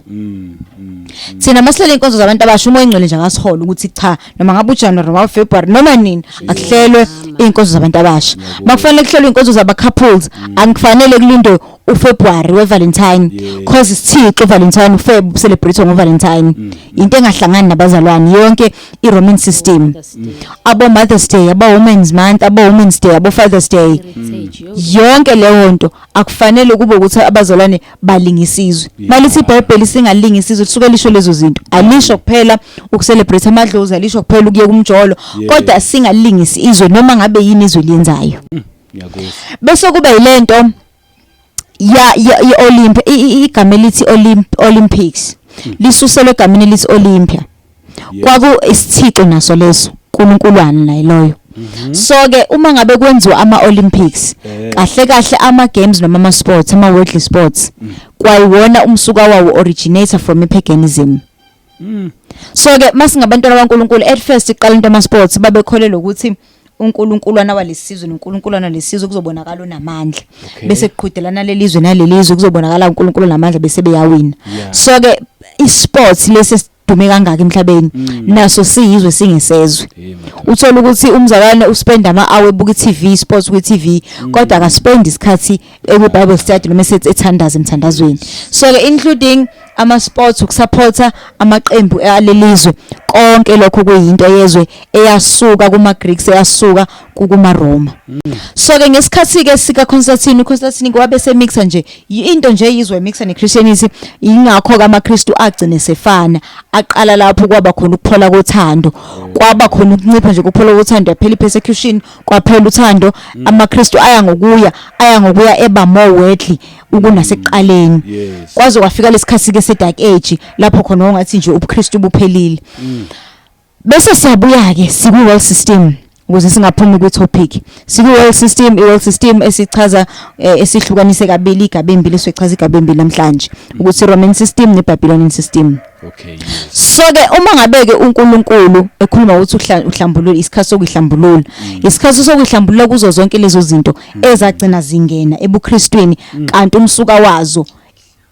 Thina masihlele inkonzo zabantu abasha, umoya ongcwele nje akasihola ukuthi cha, noma ngabe uJanuary noma uFebruary noma nini, akuhlelwe inkonzo zabantu abasha. Makufanele kuhlelwe inkonzo zaba couples, angikufanele kulindwe uFebruary weValentine, cause isithixo Valentine, uFeb celebrate ngoValentine, into engahlangani nabazalwane yonke iRoman system. Mother's Day. Abo Mother's Day, abo Women's Month, abo Women's Day, abo Father's Day, Heritage, yo. Yonke leyo nto akufanele kube ukuthi abazalwane balingisizwe. Malithi iBhayibheli singalingisizwe, lisuke lisho lezo zinto, alisho kuphela ukucelebrate amadlozi, alisho kuphela ukuye kumjolo, kodwa singalingisi izwe noma ngabe yini izwe liyenzayo. Ngiyakuzwa. Bese kuba yilento ya iOlymp, igama elithi Olympics lisuselwe egameni elithi Olympia. Kwaku isithixo naso leso, uNkulunkuluwana naye loyo. So ke uma ngabe kwenziwa ama Olympics, kahle kahle ama games noma ama sports, ama worldly sports, kwayiwona umsuka wawo originator from ipaganism. So ke masingabantwana baNkulunkulu, at first iqala into ama sports babekholelwa ukuthi uNkulunkulwana walesizwe noNkulunkulwana lesizwe kuzobonakala unamandla, bese kuqhudelana lelizwe nalelizwe, kuzobonakala uNkulunkulu namandla, bese beyawina. So ke isports lesi esidume kangaka emhlabeni naso siyizwe singesezwe. Hey, madoda. Uthola ukuthi umzalwane uspend ama hour ebuka i-TV, sports kwi-TV, kodwa akaspend isikhathi eku Bible study noma esethi ethandaza emthandazweni. So ke including ama sports, ukusupporta amaqembu alelizwe, konke lokho kuyinto yezwe eyasuka kuma Greeks, eyasuka kuma Roma. So ke ngesikhathi ke sika Constantine, uConstantine wabe semixa nje into nje yizwe, mixa neChristianity. Ingakho ke amaKristu agcine sefana, aqala lapho kwaba khona ukuphola kothando, kwaba khona ukuncipha nje kokuphola kothando, yaphela ipersecution, kwaphela uthando. AmaKristu aya ngokuya eba more worldly ukunasekuqaleni. Kwaze kwafika lesikhathi ke se dark age lapho khona ongathi nje ubuKristu buphelile. Bese siyabuya ke siku world system ukuze singaphumi kwi topic. Siku world system, i world system esichaza esihlukanise kabili, igaba embili, esichaza igaba embili namhlanje ukuthi Roman system ne Babylonian system. So ke uma ngabe ke uNkulunkulu ekhuluma ukuthi uhlambulula, isikhathi sokuhlambulula, isikhathi sokuhlambulula kuzo zonke lezo zinto ezagcina zingena ebuKristwini, kanti umsuka wazo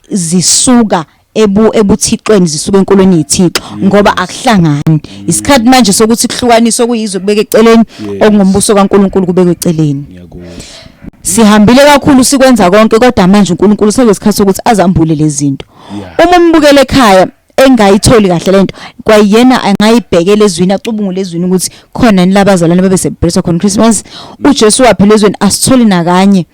zisuka ebuthixweni, zisuka enkolweni yethixo, ngoba akuhlangani. Isikhathi manje sokuthi kuhlukaniswe kuyizwe kubeke eceleni, okungumbuso kaNkulunkulu kubekwe eceleni. Ngiyakuzwa. Sihambile kakhulu, sikwenza konke, kodwa manje uNkulunkulu sekuyisikhathi sokuthi azambule lezi zinto. Uma umbukele ekhaya engayitholi kahle lento, kwayena angayibhekela ezwini, acubungule ezwini ukuthi khona yini labazalwane babe celebrate khona Christmas. uJesu waphila ezweni, asitholi nakanye.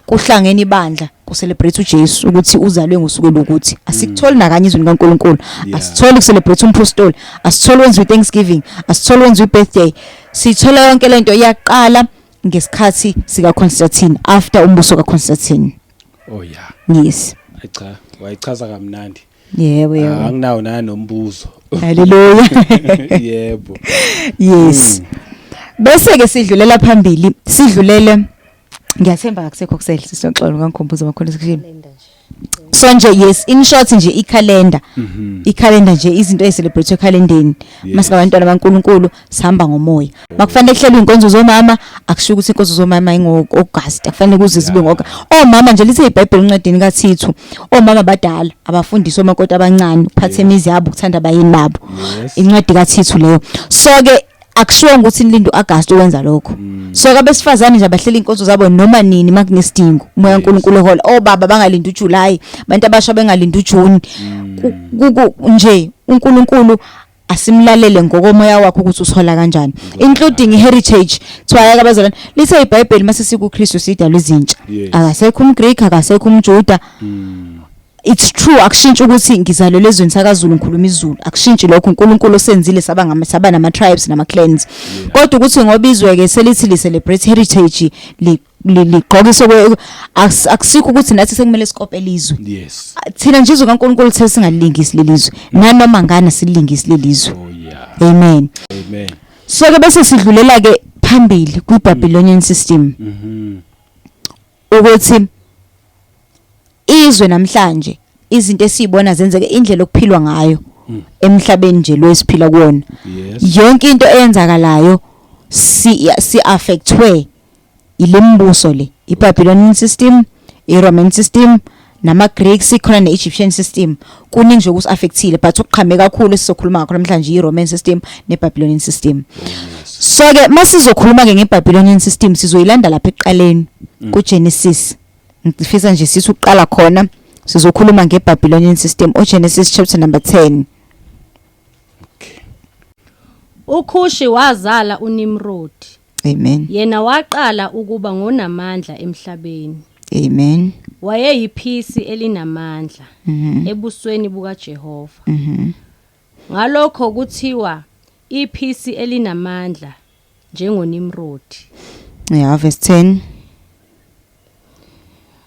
Kuhlangene ibandla ku-celebrate uJesu ukuthi uzalwe ngosuku lokuthi. Asikutholi nakanye izwi likaNkulunkulu. Asitholi ku-celebrate umpostoli, asitholi wenziwe i-Thanksgiving, asitholi wenziwe i-birthday. Sithola yonke lento iyaqala ngesikhathi sika Constantine, after umbuso kaConstantine. Oh yeah. Yes. Ayi cha, wayichaza kamnandi. Yebo yebo. Ah, anginawo nanombuzo. Hallelujah. Yebo. Yes. Bese ke sidlulela phambili, sidlulele, ngiyathemba akusekho kusele, sisixolo ngangikhumbuza amakhona section. So nje, yes, in short nje ikhalenda. Ikhalenda nje, izinto ezi-celebrate ekhalendeni. Masingabantwana baNkulunkulu sihamba ngomoya. Makufanele kuhlelwe inkonzo zomama, akusho ukuthi inkonzo zomama ingo August, akufanele kuze zibe ngoka. Omama nje, lithe iBhayibheli encwadini kaThithu, omama badala abafundisi omakoti abancane ukuphatha imizi yabo, ukuthanda abayeni babo. Incwadi kaThithu leyo. So ke akushiwo ukuthi nilinde uAugust ukwenza lokho. So ke abesifazane nje abahlela inkonzo zabo noma nini makunesidingo. Umoya kaNkulunkulu ehola. Obaba bangalindi uJuly, abantu abasha bengalindi uJune. Nje uNkulunkulu asimlalele ngokomoya wakho ukuthi usola kanjani, including heritage. Kuthiwa yaka abazalwane, lithe iBhayibheli mase sikuKristu sidalwa izintsha. Akasekho umGreek, akasekho umJuda. It's true, akushintshi ukuthi ngizalelwe ezweni sakaZulu, ngikhuluma isiZulu, akushintshi lokho. uNkulunkulu osenzile saba ngama saba nama tribes nama clans, kodwa ukuthi ngoba izwe ke selithi li celebrate heritage, ligqokise akusikho ukuthi nathi sekumele sikopele izwe. Thina nje izwe kaNkulunkulu lithe singalilingisi lelizwe, nanoma ngana silingisi lelizwe. Oh yeah. Amen. Amen. So ke bese sidlulela ke phambili kwi Babylonian system, ukuthi izwe namhlanje, izinto esizibona zenzeke, indlela okuphilwa ngayo emhlabeni nje lo esiphila kuwona, yonke into eyenzakalayo si affectwe ilembuso le, iBabylonian system, iRoman system, nama Greeks khona, neEgyptian system. Kuningi nje okusi-affectile, but ukuqhame kakhulu esizokhuluma ngakho namhlanje iRoman system neBabylonian system. So ke masizokhuluma ke ngeBabylonian system, sizoyilanda lapha ekuqaleni kuGenesis. Ngifisa nje sithi uqala khona, sizokhuluma ngeBabylonian system, oGenesis chapter number 10. Okay. uKhushi wazala uNimrod. Amen. Yena waqala ukuba ngonamandla emhlabeni. Amen. Wayeyiphisi elinamandla ebusweni bukaJehova. Ngalokho kuthiwa iphisi elinamandla njengoNimrod. Yeah, verse 10.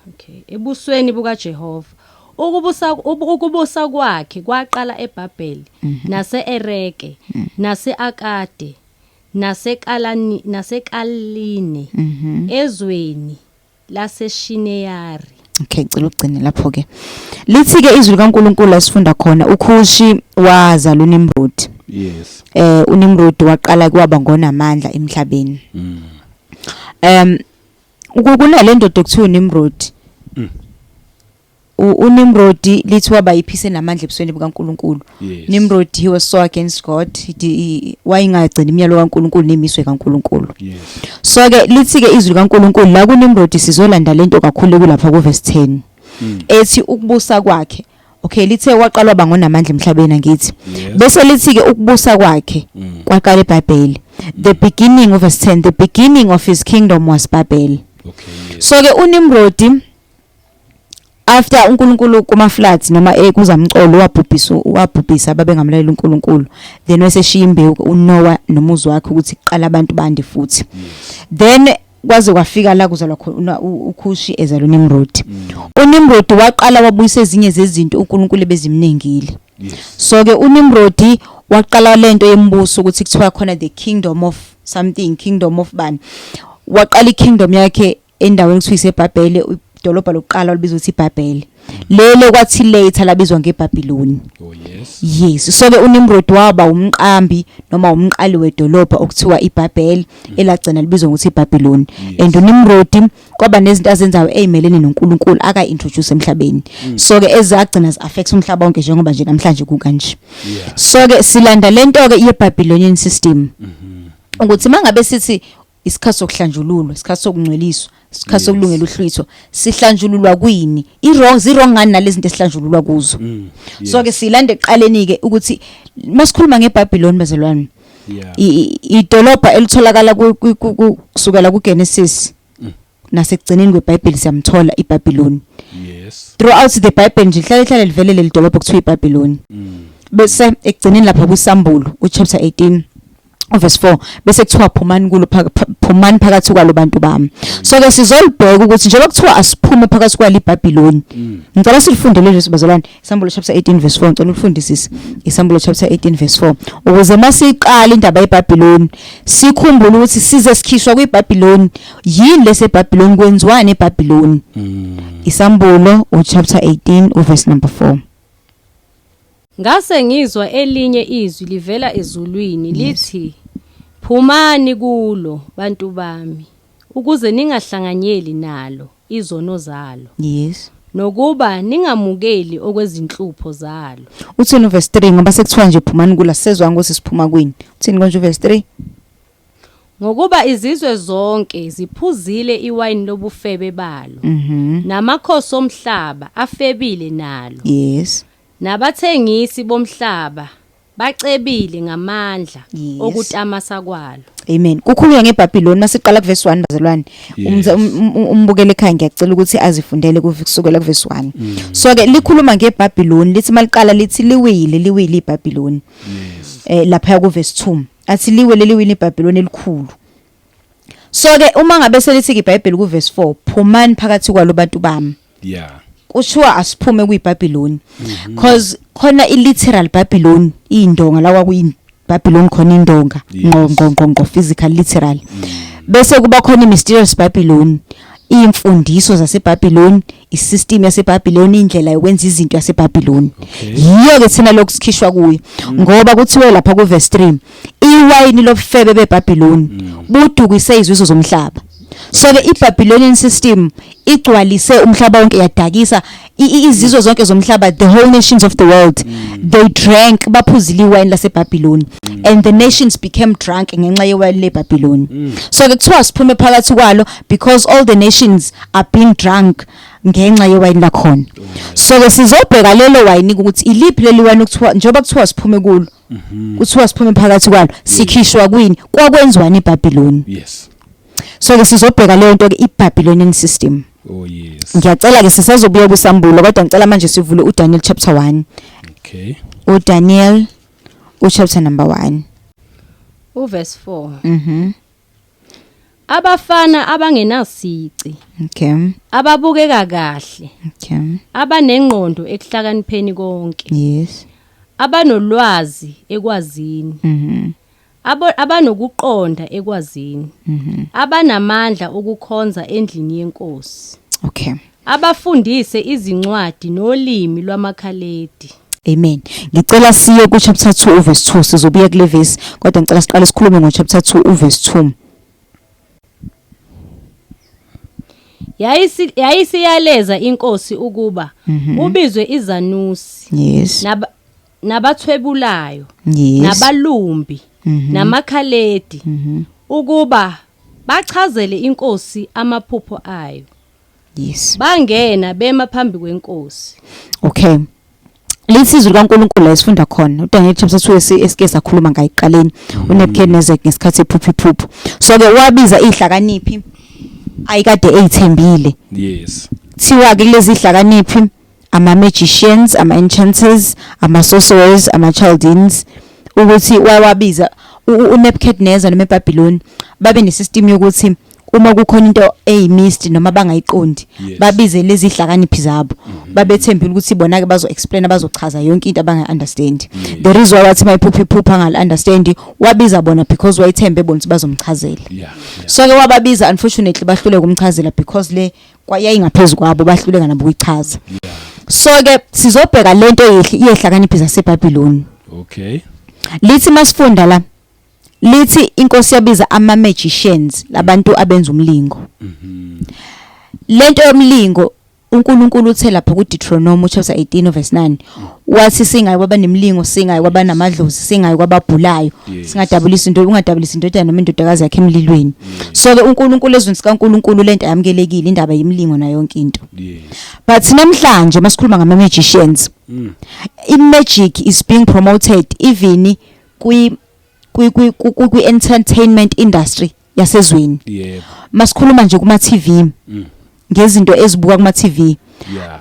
Okay, ebusweni bukaJehova. Ukubusa kwakhe kwaqala eBhabheli, nase-Ereke, nase-Akade, naseKalani, naseKaline, ezweni laseShineyari. Okay, ngicela ugcine lapho ke. Lithi ke izwi likaNkulunkulu asifunda khona, uKhushi wazala uNimrod. UNimrod waqala kwaba ngonamandla emhlabeni. Kunale ndoda ekuthiwa uNimrod. UNimrod lithi waba yiphise namandla ebusweni bukaNkulunkulu. Nimrod, he was so against God. Wayengagcini imiyalo kaNkulunkulu nemiswe kaNkulunkulu. So ke lithi ke izwi likaNkulunkulu la kuNimrod, sizolanda lento kakhulu kulapha ku verse 10. Ethi ukubusa kwakhe. Okay, lithe waqalwa bangonamandla emhlabeni, angithi? Yes. Bese lithi ke ukubusa kwakhe kwaqala eBhayibheli. The beginning of verse 10, the beginning of his kingdom was Babel. So ke uNimrod, after uNkulunkulu kuma floods noma ekuzamcolo wabhubhisa ababengamlaleli uNkulunkulu, then weseshiya imbewu uNoah nomuzi wakhe ukuthi kuqala abantu bande futhi. Then kwaze kwafika la kuzalwa khona uKhushi, ezalwa uNimrod. UNimrod waqala wabuyisa ezinye zezinto uNkulunkulu ebezimnengile. So ke uNimrod waqala lento yembuso ukuthi kuthiwa khona the kingdom of something, kingdom of bani. Waqala ikingdom yakhe endaweni kuthiwa iseBhabhele, idolobha lokuqala olibizwa ukuthi iBhabhele. Lelo kwathi later labizwa ngeBhabhiloni. Oh yes. Yes, so ke uNimrod waba umqambi noma umqali wedolobha okuthiwa iBhabhele, elagcina libizwa ngokuthi iBhabhiloni. And uNimrod kwaba nezinto azenzayo ezimelene noNkulunkulu aka introduce emhlabeni. So ke ezagcina zi-affect umhlaba wonke njengoba nje namhlanje kukanje. So ke silanda lento ke yeBabylonian system. Ukuthi mangabe sithi isikhathi sokuhlanjululwa, isikhathi sokungcweliswa, isikhathi sokulungela uhlwitho, sihlanjululwa kwini? I-wrong, zi-wrong ngani nalezi zinto esihlanjululwa kuzo? So ke silanda ekuqaleni ke ukuthi masikhuluma ngeBabylon, bazalwane, idolobha elitholakala kusukela kuGenesis. Nasekugcineni kweBhayibheli siyamthola iBhabhiloni. Throughout the Bible nje hlale hlale livele leli dolobha kuthiwa iBhabhiloni. Bese ekugcineni lapha kwisambulo uchapter 18 verse 4 bese kuthiwa phumani kulo, phumani phakathi kwalo bantu bami. So ke sizolibheka ukuthi njengoba kuthiwa asiphume phakathi kwalo iBhabhiloni. Ngicela silifunde leli bazalwane, isambulo chapter 18 verse 4. Ngicela ulifundisise isambulo chapter 18 verse 4 ukuze masiqala indaba yeBhabhiloni sikhumbule ukuthi size sikhishwa kwiBhabhiloni yini leseBhabhiloni, kwenziwani eBhabhiloni. Isambulo uchapter 18 uverse number 4. Ngase ngizwa elinye izwi livela ezulwini lithi, Phumani kulo, bantu bami, ukuze ningahlanganyeli nalo izono zalo, nokuba ningamukeli okwezinhlupho zalo. Uthini uverse 3? Ngoba sekuthiwa nje phumani kula, sezwa ukuthi siphuma kwini. Uthini konje uverse 3? Ngokuba izizwe zonke ziphuzile iwayini lobufebe balo, namakhosi omhlaba afebile nalo, nabathengisi bomhlaba bacebile ngamandla okutamasa kwalo. Amen. Kukhulunywa ngeBhabhiloni masiqala kuverse 1 bazalwane. Umbukele ekhaya ngiyacela ukuthi azifundele kusukela kuverse 1. So ke likhuluma ngeBhabhiloni, lithi maliqala lithi liwile, liwile iBhabhiloni. Lapha kuverse 2 athi liwile, liwile iBhabhiloni elikhulu. So ke uma ngabe selithi iBhayibheli kuverse 4, phumani phakathi kwalo bantu bami. Kushiwa asiphume kwiBhabhiloni. Cause khona i-literal Babylon, indonga la kwakuyi Babylon khona, indonga ngqo ngqo ngqo ngqo, physical, literal. Bese kuba khona i-mysterious Babylon, imfundiso zaseBabylon, isystem yaseBabylon, indlela yokwenza izinto yaseBabylon. Yiyo ke thina lokusikhishwa kuyo, ngoba kuthiwe lapha ku verse 3 iwayini lobufebe beBabylon budukise izizwe zomhlaba. So ke iBabylonian system igcwalise umhlaba wonke, yadakisa izizwe zonke zomhlaba. The whole nations of the world, they drank, baphuzile iwayini laseBabylon, and the nations became drunk ngenxa yewayini leBabylon. So ke kuthiwa siphume phakathi kwalo because all the nations are being drunk ngenxa yewayini lakhona. So ke sizobheka lelo wayini ukuthi iliphi leli wayini okuthiwa, njengoba kuthiwa siphume kulo, kuthiwa siphume phakathi kwalo, sikhishwa kwini, kwakwenziwani eBabylon. So ke sizobheka leyo nto ke, iBabylonian system. Oh yes. Ngiyacela ke sisazobuya kusambulo, kodwa ngicela manje sivule uDaniel chapter 1. uDaniel uchapter number 1. Uverse 4. Abafana abangenasici, ababukeka kahle, abanengqondo ekuhlakanipheni konke, abanolwazi ekwazini, abanokuqonda ekwazini, abanamandla okukhonza endlini yenkosi, abafundise izincwadi nolimi lwamaKhaledi. Amen. Ngicela siye ku chapter 2 uverse 2. Sizobuya kule verse, kodwa ngicela siqale sikhulume ngo chapter 2 uverse 2. Yayisiyaleza inkosi ukuba ubizwe izanusi, nabathwebulayo, nabalumbi, namakhaledi, ukuba bachazele inkosi amaphupho ayo. Bangena bema phambi kwenkosi. Okay. Lithi izwi likaNkulunkulu la esifunda khona uDaniel chapter 2 esike sakhuluma ngayo ekuqaleni, uNebuchadnezzar ngesikhathi ephupha iphupho. So ke wabiza ihlakaniphi ayikade eyithembile. Kuthiwa ke kulezi ihlakaniphi ama magicians, ama enchanters, ama sorcerers, ama Chaldeans, ukuthi wawabiza uNebuchadnezzar noma eBabylon babe nesystem yokuthi uma kukhona into eyimist noma bangayiqondi, babize lezi hlakaniphi zabo, babethembile ukuthi bona ke bazo explain, bazochaza yonke into abanga understand. The reason why wathi mayiphupha iphupha angal understand, wabiza bona because wayithembe bona ukuthi bazomchazela. So ke wababiza, unfortunately bahluleka ukumchazela because le kwayayingaphezulu kwabo, bahluleka nabo ukuyichaza. So ke sizobheka lento yehlakaniphi zaseBabylon. Lithi masifunda la, lithi inkosi yabiza ama magicians, labantu abenza umlingo. Lento yomlingo, uNkulunkulu uthe lapha kuDeuteronomy chapter 18 verse 9, wathi singayi kwaba nemlingo, singayi kwabanamadlozi, singayi kwababhulayo, singadabulisi into, ungadabulisi indodana noma indodakazi yakhe emlilweni. So ke uNkulunkulu, ezweni sikaNkulunkulu, lento ayamukelekile, indaba yimlingo nayo yonke into. But namhlanje masikhuluma ngama magicians, i-magic is being promoted even kwi kwi kwi kwi entertainment industry yasezweni. Masikhuluma nje kuma TV ngezinto ezibuka kuma TV.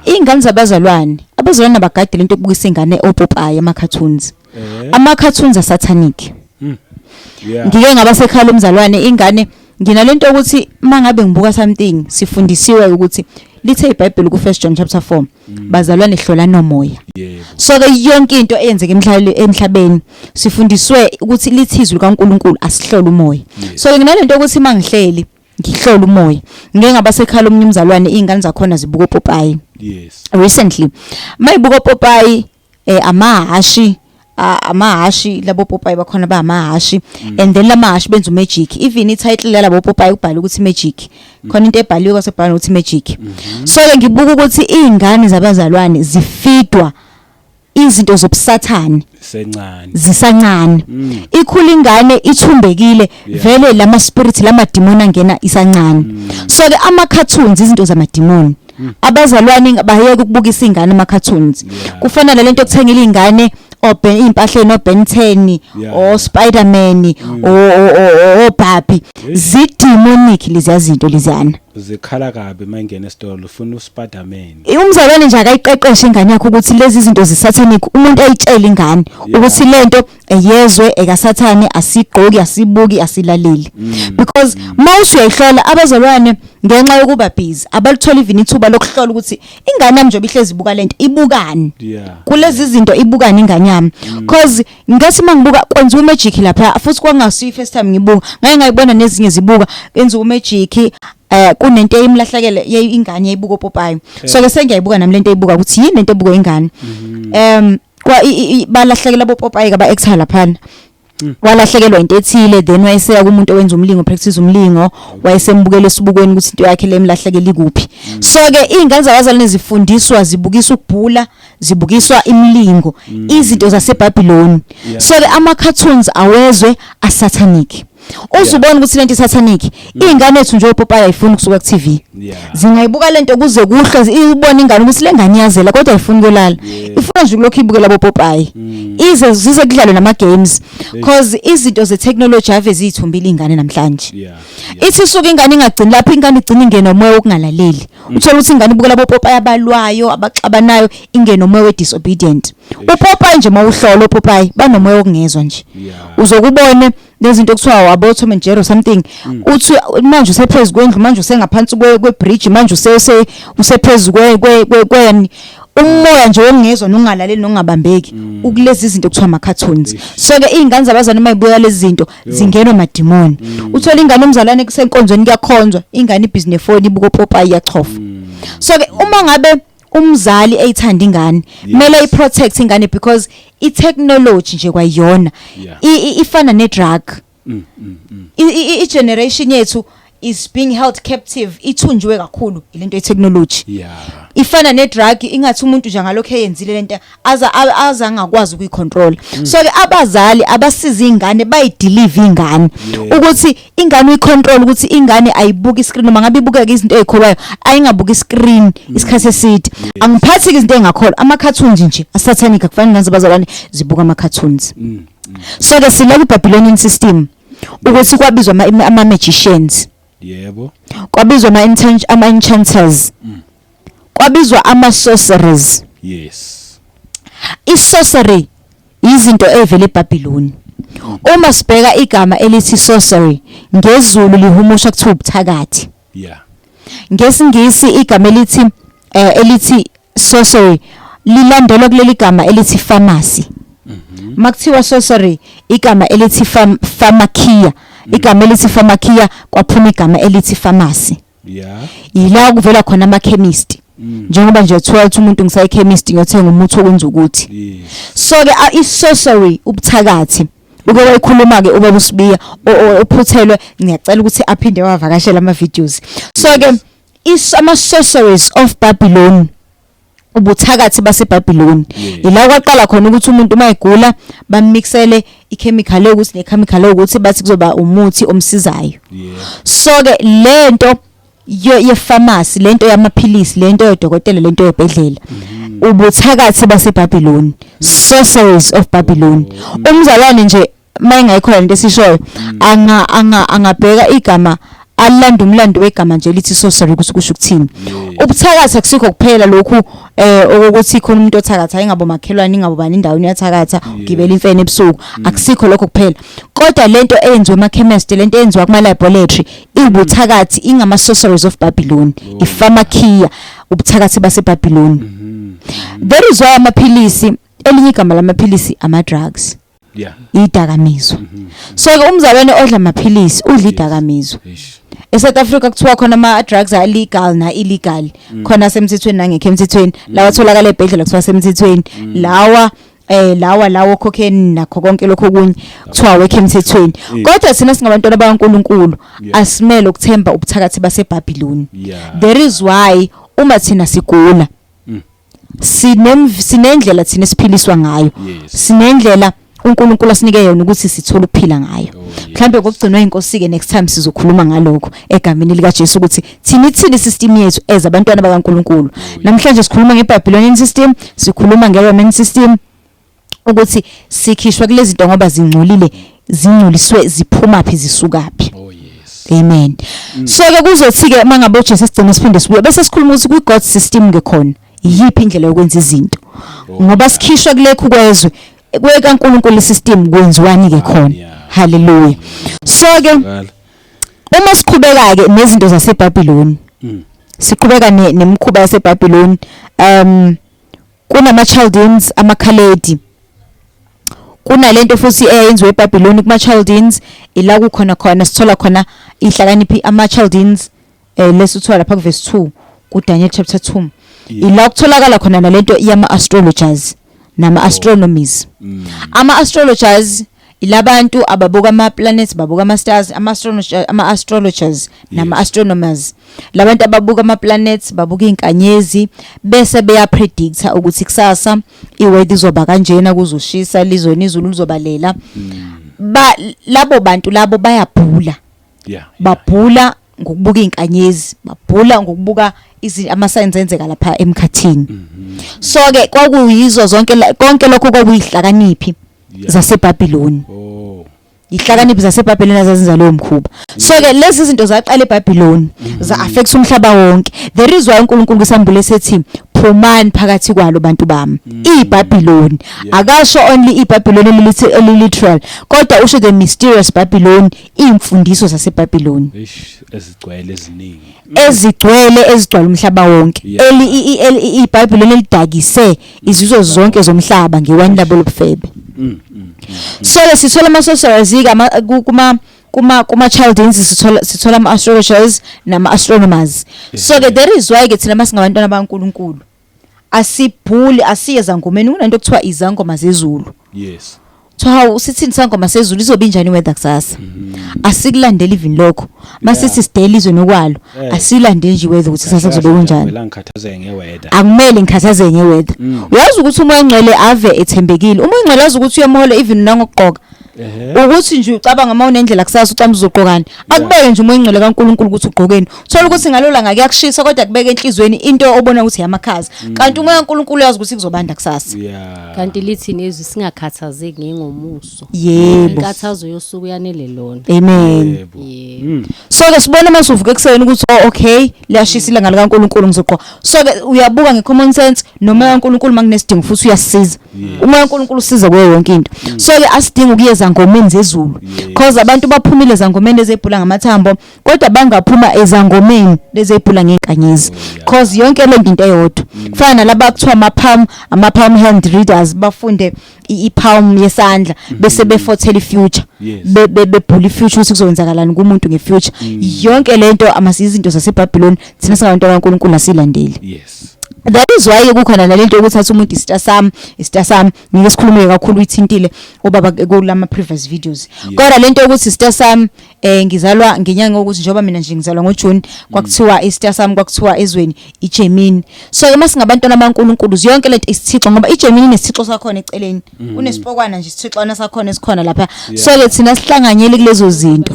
Ingane zabazalwane, abazalwane abagade lento yokubukisa ingane opopayi ama cartoons. Ama cartoons asatanic. Ngike ngaba sekhaya lomzalwane, ingane nginalento ukuthi mangabe ngibuka something, sifundisiwe ukuthi lithe iBhayibheli ku 1 John chapter 4, bazalwane, hlola nomoya. So ke yonke into eyenzeka emhlabeni sifundiswe ukuthi lithi izwi likaNkuluNkulu asihlole umoya. So ke nginalento ukuthi mangihleli ngihlola umoya. Ngike ngaba sekhaya lomnye umzalwane, izingane zakhona zibuka opopayi. Recently mayibuka opopayi amahashi, labo popayi bakhona ba amahashi, and then lamahashi benza umagic. Even i-title yalabo popayi ubhala ukuthi magic khona, into ebhaliwe kwasebhala ukuthi magic. So ke ngibuka ukuthi izingane zabazalwane zifidwa izinto zobusathane sencane, zisancane. Ikhula ingane ithumbekile vele lama spirit, lama demon angena isancane. So ke ama cartoons izinto zamademon. Abazalwane bayeke ukubukisa ingane ama cartoons. Kufana nalento okuthengela ingane oben izimpahla no Ben 10 o Spider-Man o Barbie, zidemonic lezi zinto leziyana. Zikhala kabi mayingena esitolo ufuna uSpiderman. Umzalwane nje akayiqeqeshe ingane yakhe ukuthi lezi zinto zisatanic. Umuntu ayitshele ingane ukuthi lento eyezwe ekasathane, asigqoki, asibuki, asilaleli, because mawusuyayihlola, abazalwane ngenxa yokuba busy abaluthola even ithuba lokuhlola ukuthi ingane yami njengoba ihlezi ibuka lento, ibukani kulezi zinto, ibukani ingane yami. Cause ngathi mangibuka kwenziwa umagic lapha, futhi kwangasiyo first time ngibuka, ngake ngayibona nezinye zibuka kwenziwa umagic. Kunento eyimlahlekele ingane yayibuka opopayi. So ke sengiyayibuka nami lento eyibuka ukuthi yini lento ebuka ingane. Kwa balahlekela bopopayi kaba actor laphana, walahlekelwa into ethile, then wayeseya kumuntu owenza umlingo, practice umlingo, wayesembukela esibukweni ukuthi into yakhe lemlahlekela ikuphi. So ke izingane zabazalwane zifundiswa, zibukiswa ukubhula, zibukiswa imilingo, izinto zaseBabylon. So ke ama cartoons awezwe asatanic. Uzubona ukuthi lento isatanic. Izingane ethu nje opopayi ayifuni kusuka ku TV. Zingayibuka lento kuze kuhle, ibone ingane ukuthi lengane iyazela, kodwa ayifuni kuyolala. Ifuna nje ukulokhu ibukela bopopayi, ize zize kudlalwe nama games, cause izinto ze technology ave ziyithumbile ingane namhlanje. Ithi isuka ingane ingagcini lapho, ingane igcina ingena umoya wokungalaleli. Uthola ukuthi ingane ibukela bopopayi abalwayo, abaxabanayo, ingene umoya we disobedient. Upopayi nje mawuhlola opopayi banomoya wokungezwa nje. Uzokubone lezinto kuthiwa wabo Tom and Jerry or something, uthi manje usephezulu kwendlu, manje usengaphansi kwe bridge, manje usese usephezulu kwe umoya nje wokungezwa nokungalaleli nokungabambeki ukulezi zinto kuthiwa ama cartoons. So ke izingane zabazalwane mayibuka lezi zinto zingenwa amadimoni. Uthola ingane umzalwane kusenkonzweni, kuyakhonzwa, ingane ibhizi nefoni ibuka opopayi, iyachofa. So ke uma ngabe umzali eyithanda ingane, kumele iprotect ingane, because i-technology nje kwayona ifana ne-drug. I-generation yethu is being held captive, ithunjiwe kakhulu ilento ye-technology. Ifana ne-drug, ingathi umuntu nje ngalokho eyenzile lento aza angakwazi ukuyicontrol. So ke abazali abasiza ingane, bayideliver ingane ukuthi ingane uyicontrol, ukuthi ingane ayibuki iscreen, noma ngabe ibukeka izinto ezikholwayo, ayingabuki iscreen isikhathi eside. Angiphathi izinto engakholwa, ama cartoons nje asatanic, akufanele nazo abazalwane zibuka ama cartoons. So ke sila ku Babylonian system ukuthi kwabizwa ama magicians, kwabizwa ama enchanters, kwabizwa ama sorcerers. I-sorcery izinto evela eBabylon. Uma sibheka igama elithi sorcery ngezulu lihumusha kuthiwa ubuthakathi. NgesiNgisi igama elithi sorcery lilandelwa kuleli gama elithi pharmacy. Makuthiwa sorcery, igama elithi pharmakia, igama elithi pharmakia kwaphuma igama elithi pharmacy. Yila kuvela khona ama chemist, njengoba nje kuthiwa ukuthi umuntu ngisayi chemist ngiyothenga umuthi okwenza ukuthi. So ke i-sorcery, ubuthakathi, uke wayikhuluma ke ubaba uSibiya ophuthelwe, ngiyacela ukuthi aphinde wavakashela ama videos. So ke ama sorceries of Babylon, ubuthakathi baseBabylon, ila kwaqala khona ukuthi umuntu mayegula bamixele ichemical yokuthi nechemical yokuthi, bathi kuzoba umuthi omsizayo. So ke lento ye pharmacy, lento yamaphilisi, lento yodokotela, lento yebhedlela, ubuthakathi baseBabylon, sorceries of Babylon. Umzalwane nje mayengayikho lento esishoyo, anga anga angabheka igama. Alanda umlando wegama nje lithi sorcery ukuthi kusho ukuthini. Ubuthakathi akusikho kuphela lokhu okokuthi khona umuntu othakatha ingabo makhelwane, ingabo bani indawo uyathakatha, ugibela imfene ebusuku. Akusikho lokho kuphela, kodwa lento eyenziwa ema-chemist, lento eyenziwa kuma-laboratory iwubuthakathi, ingama-sorceries of Babylon, i-pharmakia, ubuthakathi baseBabylon. That is why amaphilisi, elinye igama lamaphilisi ama-drugs, idakamizwa. So ke umzalwane odla amaphilisi udla idakamizwa. ESouth Africa kuthiwa khona ama drugs are legal na illegal, khona semthethweni nangekho emthethweni. Lawa tholakala ebhedlela kuthiwa semthethweni, lawa lawo cocaine nakho konke lokho okunye kuthiwa awekho emthethweni. Kodwa thina singabantwana bakaNkuluNkulu, asimele ukuthemba ubuthakathi baseBabylon. There is why uma thina sigula, sinendlela thina esiphiliswa ngayo, sinendlela uNkulunkulu asinike yona ukuthi sithole ukuphila ngayo. Mhlambe kokugcinwa inkosi ke, next time sizokhuluma ngalokho egameni lika Jesu, ukuthi thina ithini system yethu as abantwana bakaNkulunkulu. Namhlanje sikhuluma ngeBabylonian system, sikhuluma ngeRoman system, ukuthi sikhishwa kulezi zinto ngoba zingcolile, zingcoliswe, ziphuma phi, zisukaphi. Oh yes. Amen. So ke kuzothi ke mangabe uJesu sigcina siphinde sibuye, bese sikhuluma ukuthi kwi God system ke khona yiphi indlela yokwenza izinto, ngoba sikhishwa kulekhu kwezwe, kwekaNkulunkulu system kwenziwani ke khona. Hallelujah. So ke Qala. uma siqhubeka ke nezinto zaseBabylon, siqhubeka nemikhuba yaseBabylon, kunama Chaldeans, amaKhaledi. Kunalento futhi eyenziwe eBabylon kuma Chaldeans, ila kukhona khona sithola khona ihlakaniphi ama Chaldeans, lesuthola lapha ku verse 2 ku Daniel chapter 2. Ila kutholakala khona nalento yama astrologers nama astronomers. Ama astrologers ilabantu ababuka ama planets, babuka ama stars, ama astrologers nama astronomers, labantu ababuka ama planets, babuka izinkanyezi, bese beya predicta ukuthi kusasa iweather izoba kanjena, kuzoshisa, lizona izulu lizobalela. Ba labo bantu labo bayabhula. Babhula ngokubuka izinkanyezi, babhula ngokubuka ama signs enzeka lapha emkhathini. So ke kwakuyizo zonke konke lokho kwakuyihlakaniphi zaseBabylon. Ihlakaniphi zaseBabylon azazenza leyo mkhuba. So ke lezi zinto zaqala eBabylon, za affect umhlaba wonke. There is why uNkulunkulu kusambule sethi, "Phumani phakathi kwalo, bantu bami." iBabylon, akasho only iBabylon elilithi eliliteral, kodwa usho the mysterious Babylon, imfundiso zaseBabylon. Eish, ezigcwele eziningi. Ezigcwele, ezigcwele umhlaba wonke. Eli iBhayibheli elidakise izizwe zonke zomhlaba ngewayini labo lobufebe. So ke sithola ama sorcerers ke kuma Chaldeans, sithola ama astrologers nama astronomers. So ke there is why ke thina masingabantwana baNkuluNkulu asibhuli, asiye zangomeni. Kunento kuthiwa izangoma zezulu. Kuthiwa, "Hawu, sithini sangoma sezulu, izobe injani weather kusasa?" Asikulandeli even lokho. Masithi sidela izwe nokwalo, asilandeli nje weather ukuthi kusasa kuzobe kunjani. La ngikhathazeke ngeweather. Akumele ngikhathazeke ngeweather. Uyazi ukuthi umoya ongcwele ave ethembekile. Umoya ongcwele azi ukuthi uyamhola even nangokugqoka. Ukuthi nje ucabanga uma unendlela kusasa, ucabanga uzogqokani, akubeke nje umoya ongcwele kaNkuluNkulu ukuthi ugqokeni. Uthola ukuthi ngalolo langa kuyakushisa, kodwa kubeke enhlizweni into obona ukuthi yamakhaza, kanti umoya kaNkuluNkulu uyazi ukuthi kuzobanda kusasa. Kanti lithi nezwi, singakhathazeki ngengomuso. Inkathazo yosuku yanele lona. Amen. Yebo. So ke sibona mase uvuka ekuseni ukuthi, "Oh okay, liyashisa ilanga likaNkuluNkulu, ngizogqoka." So ke uyabuka ngecommon sense nomoya kaNkuluNkulu, makunesidingo futhi uyasisiza. Umoya kaNkuluNkulu usiza kuyo yonke into. So ke asidingi ukuyeza ngomeni zezulu, cause abantu baphumile ezangomeni ezebhula ngamathambo, kodwa bangaphuma ezangomeni lezebhula ngenkanyezi, cause yonke le into eyodwa. Kufana nalaba kuthiwa ama palm hand readers, bafunde i-palm yesandla bese befothela i-future, bebhula i-future ukuthi kuzowenzakalani kumuntu ngefuture. Yonke lento amasizinto zaseBabylon, thina singabantu bakaNkuluNkulu asilandeli. That is why kukhona nalento yokuthi umuntu isita sami, isita sami, ngike sikhulume kakhulu, uyithintile ubaba kulama previous videos. Kodwa lento yokuthi isita sami, ngizalwa ngenyanga ukuthi, njengoba mina nje ngizalwa ngoJune, kwakuthiwa isita sami, kwakuthiwa ezweni iGemini. So uma singabantwana baNkuluNkulu, yonke lento isithixo, ngoba iGemini inesithixo sakhona eceleni, unesipokwana nje, isithixwana sakhona esikhona lapha. So ke thina sihlanganyele kulezo zinto.